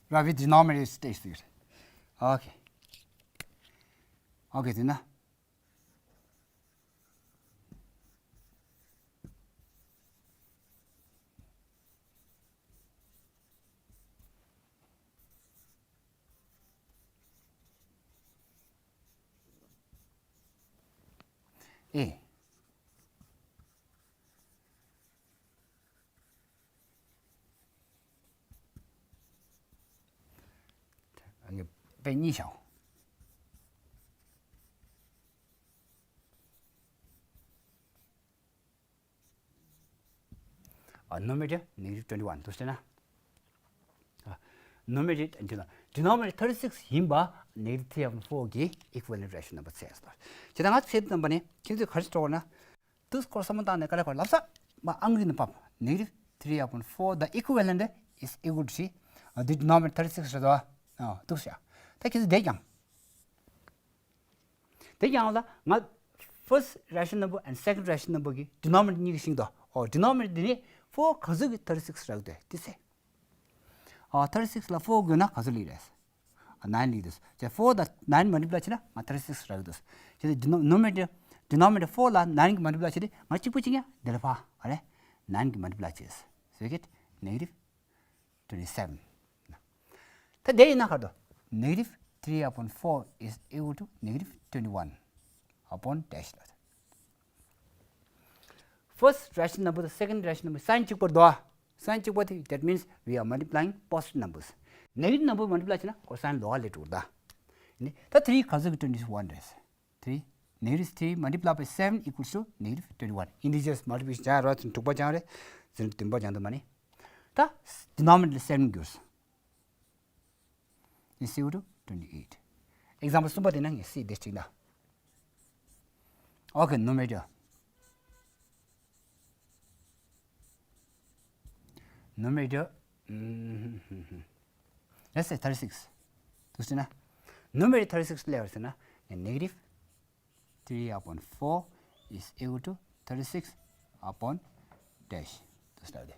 ར་བི་denominator stage ཟེར། Okay. Okay དེ་ན། ཨེ། ཨ་ནི་དཔེ་གཉིས་བྱའོ། ཨ། numerator negative twenty one དུ་བྱས་ན། ཨ། numerator འདི་ལ་denominator thirty six ཡིན་པ་negative three upon four གི་equivalent rational number ཚེ་ཟེར། ཇི་ལྟར་ང་ཚེ་དམ་པ་ནི་ཁྱེད་ཚོས་ག་རེ་སྤྲོ་བ་ན། དུས་སྐོར་བསམ་བློ་བཏང་ནས་ག་ལ་ག་ལབ་ས་མ་ཨང་ཀི་ནི་ཕབ། negative three upon four the equivalent is equal to three ཨ་འདི་denominator thirty six རེད་དོ། ཨ་འདུག་ཤག་ད་ཁྱེད་ཚོ་བསྡད་ཀྱང་། དེ་ཡང་ལ་ང་first rational number and second rational number གི་denominator གཉིས་ཀྱི་ཤིང་དོ། ཨོ་denominator འདི་ནི་four ག་ཚོད་ཀྱི་thirty six རག་དེ་དེ་ཚེ། ཨོ་thirty six ལ་four དགོས་ན་ག་ཚོད་ལི་རེད། ཨ་nine ལི་དུས་ཅེ་four དང་nine multiply བྱས་ན་ང་thirty six རག་དུས། ཅེ་denominator denominator four ལ nine གི་multiply བྱས་ཏེ་ང་གཅིག་པུ་གཅིག་ཡང་དེ་ལ་ཕ་ཨ་རེ་nine གི་multiply བྱས། so you get negative twenty seven. ད་དེ་ཡིན་ན་ག་རེ་འདུག negative three upon four is equal to negative twenty one upon dash ལ། first rational number དང་second rational number sign གཅིག་པ་རེད་དོ། sign གཅིག་པ་དེ་that means we are multiplying positive numbers. negative number multiply བྱས་ན་ཁོ་sign ལོགས་ཀ་ལས་འགྲོ་གི་རེད་ད། ཡིན་ནི་ད་three ག་ཚོད་ཀྱི་twenty one རེད། three negative three multiply by seven equals to negative twenty one. integers multiplication བྱ་ར་ཚུན་དྲུག་པ་སྦྱང་རེད། ཚུན་བདུན་པ་སྦྱང་དུ་མ་ནི། ད་denominator ལ་seven བསྒྱུར། is equal to twenty eight. example གསུམ་པ་དེ་ན་ངས་སི་དེ་གཅིག་ན། okay numerator numerator let's say thirty six. དུ་ཟེར་ན། numerator thirty six ལས་བར་ཟེར་ན། negative three upon four is equal to thirty six upon dash. དུ་ཟེར་ན།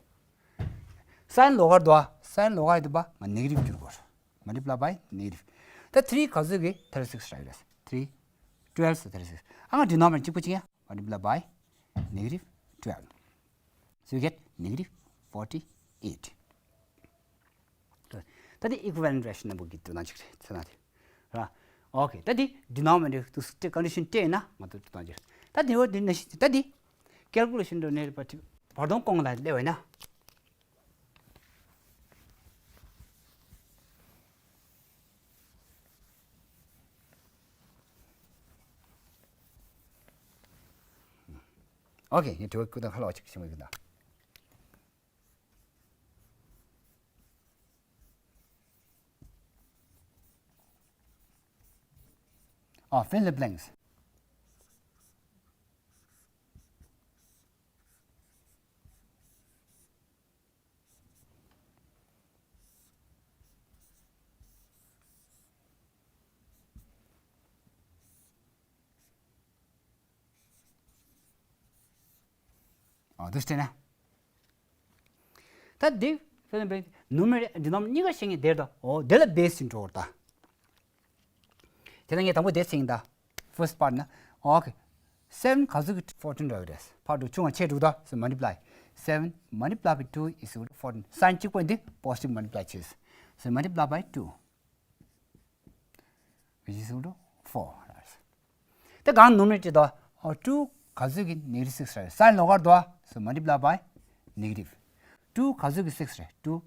sign ལོགས་ཀ་རེད་དོ། sign ལོགས་ཀ་ཡིན་དུས་པ་ང་negative བསྒྱུར་དགོས། multiply by negative. ད་three ག་ཚོད་ཀྱི་thirty six རག་རེད། three twelve thirty six. ཨ་ང་denominator གཅིག་པུ་གཅིག་ཡ། multiply by negative twelve. so you get negative forty eight. ད་དེ་equivalent rational number གི་དོན་དག་ཅིག་རེད་ཚེ་ན་དེ། ར། okay ད་དེ་denominator དུ་condition སྤྲད་ན་ང་ཚོ་དོན་དག་ཅིག་རེད། ད་དེ་འོ་དེ་ནང་བཞིན་ད་དེ་calculation འགྲོ་ནས་བར་དོང་སྐོང་ལ་སླེབས་པ་ན། okay ངས་དྲི་བ་ཁུ་དང་ཧ་ལ་བ་ཅིག་བྱེད་མི་གི་ད། ཨ། fill the blanks. ཨ། འདུག་སེ་བྱས་ན། ད་འདི་ཕེ་ལེན་བེ་numerator denominator གཉིས་ཀ་ཤེས་ངེས་དེར་དང་། ཨོ་དེ་ལ་base ཡིན་འགྲོ་བར་ད། དེ་ལ་ངས་དང་པོ་དེ་ཟིན་ད། first part ན། okay seven ག་ཚོད་ཀྱི་fourteen རག་གི་རེད། part two ཆུང་བ་ཆེ་འགྲོ་ད། so multiply seven multiply by two is equal to fourteen. sign གཅིག་པོ་འདི་positive multiply བྱས། so multiply by two which is equal to four. དེ་གང་numerator དེ་དོ། ཨོ་two ག་ཚོད་ཀྱི་negative six རེད། sign ལོགས་ཀར་དོ། so multiply by negative. two ག་ཚོད་ཀྱི་six རེད། two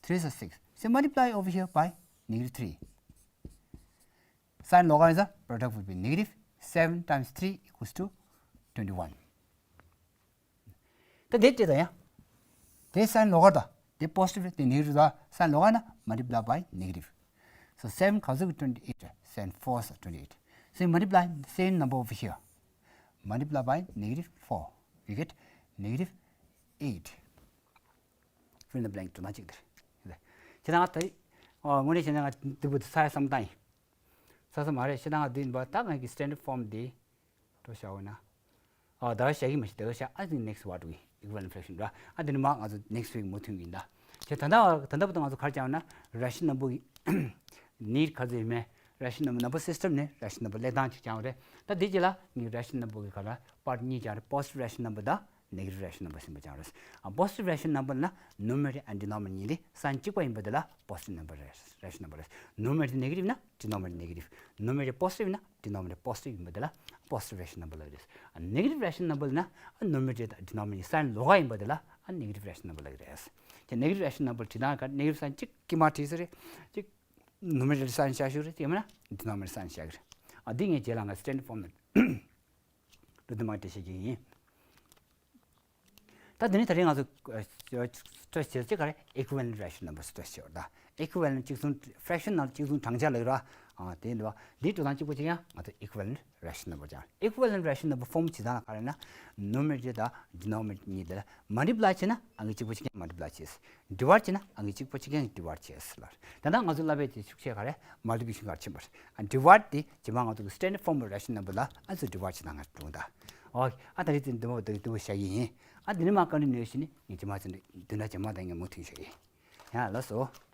threes are six. so multiply over here by negative three. sign ལོགས་ཀར་ཡིན་ཙང་product will be negative seven times three equals to twenty one. ད་དེ་དེ་དང་ཡང་། དེ་sign ལོགས་ཀར་དང་། དེ་positive རེད། དེ་negative རེད། sign ལོགས་ཀར་ན་multiply by negative. so seven ག་ཚོད་ཀྱི་twenty eight རེད། seven fours are twenty eight. so you multiply the same number over here. multiply by negative four. we get negative eight. fill in the blank དུ་ན་གཅིག་དེར། ཁྱེད་རང་ད་རེས་དངོས་གནས་བྱས་ན་ང་འདི་བུ་དེ་ས་ཡ་བསམ་སྟངས་ཡིན། ས་ས་མ་རེད། ཤི་ད་ང་འདི་ཡིན་པ་ད་ང་གི་standard form འདི་འགྲོ་བྱ་འོ་ན། ཨ་ད་བྱ་གི་མ་ཤི་དེ་བྱ་ཨ་ནི་next what we equivalent fraction ར། ཨ་དེ་ནི་མ་ང་ཚོ་next week མུ་མཐུད་ཡིན་ད། ཁྱེད་ད་ད་ད་ད་བུ་ད་ང་ཚོ་གར་བྱ་འོ་ན་rational number གི་need ག་ཚོད་ཡིན་མེད། rational number number system ནས་rational number ལས་སྟངས་ཅིག་བྱ་འོ་རེད། ད་འདི་ཅི་ལ་ངས་rational number གི་ག་ལ་part གཉིས་བྱ་རེད། positive rational number དང་negative rational number ཟེར་བ་ཅང་རེད། ཨ་positive rational number ན་numerator and denominator གཉིས་ལས་sign གཅིག་པ་ཡིན་པ་དེ་ལ་positive number རེད། rational number རེད། numerator negative ན་denominator negative། numerator positive ན་denominator positive ཡིན་པ་དེ་ལ་positive rational number ལབ་རེད། ཨ་negative rational number ན་numerator དང་denominator sign ལོགས་ཀ་ཡིན་པ་དེ་ལ་ཨ་negative rational number ལབ་རེད། ཀྱི་negative rational number བྲིས་སྟངས་ཀ་negative sign གཅིག་དཀྱིལ་མ་བྲིས་ས་རེད། གཅིག numerator sign བཞག་ཤོག་རེད། དེ་མིན་ན་denominator sign བཞག་གི་རེད། ཨ་འདི་ངས་རྗེས་ལ་ང་standard form ལ་འགྲོ་དུ་མ་འགྲེལ་བཤད་ཀྱི་ཡིན། ད་དེ་ནས་ད་རེས་ང་ཚོ་stress བྱེད་ཅིག་ག་རེ་equivalent rational number stress བྱེད་པ་ད། equivalent གཅིག་མཚུངས་fraction ནང་གཅིག་མཚུངས་གྲངས་ཆ་ལ་ཡོད་ར། ཨ་དེ་འདྲ་བ་འདི་འགྲོ་སྟངས་གཅིག་པ་གཅིག་རྐྱང་ང་ཚོ་equivalent rational number སྦྱང་། equivalent rational number form བྱེད་སྟངས་ལ་ག་རེ་ན། numerator དང་denominator གཉིས་དེ་ལ་multiply བྱས་ན་ཨང་ཀི་གཅིག་པ་གཅིག་རྐྱང་multiply བྱས། divide བྱས་ན་ཨང་ཀི་གཅིག་པ་གཅིག་རྐྱང་divide བྱས་ལ། ད་ལྟ་ང་ཚོ་བསླབ་པའི་དེ་ཤུགས་ཆེ་ག་རེ་multiplication ག་རེ་ཕྱིན་པ་རེད། divide དེ་རྗེས་མ་ང་ཚོ་གི་standard form of rational number ལ་ཨ་ཚོ་divide བྱེད་སྟངས་ང་ཚོ་འགྲོ་གི་ད། ཨོ་ཨ་ད་རེས་དེ་འདི་མོ་འདི་འདི་མོ་བྱ་གི་ཡིན། ཨ་དེ་ནས་མ་བཀའ་འདྲི་ནོས་ཤི་ནི་ངས་རྗེས་མ་ཚོ་འདི་འདྲ་རྗེས་མ་དང་ངས་མུ་མཐུད་བྱ་གི་ཡིན། ཡ་ལགས་སོ།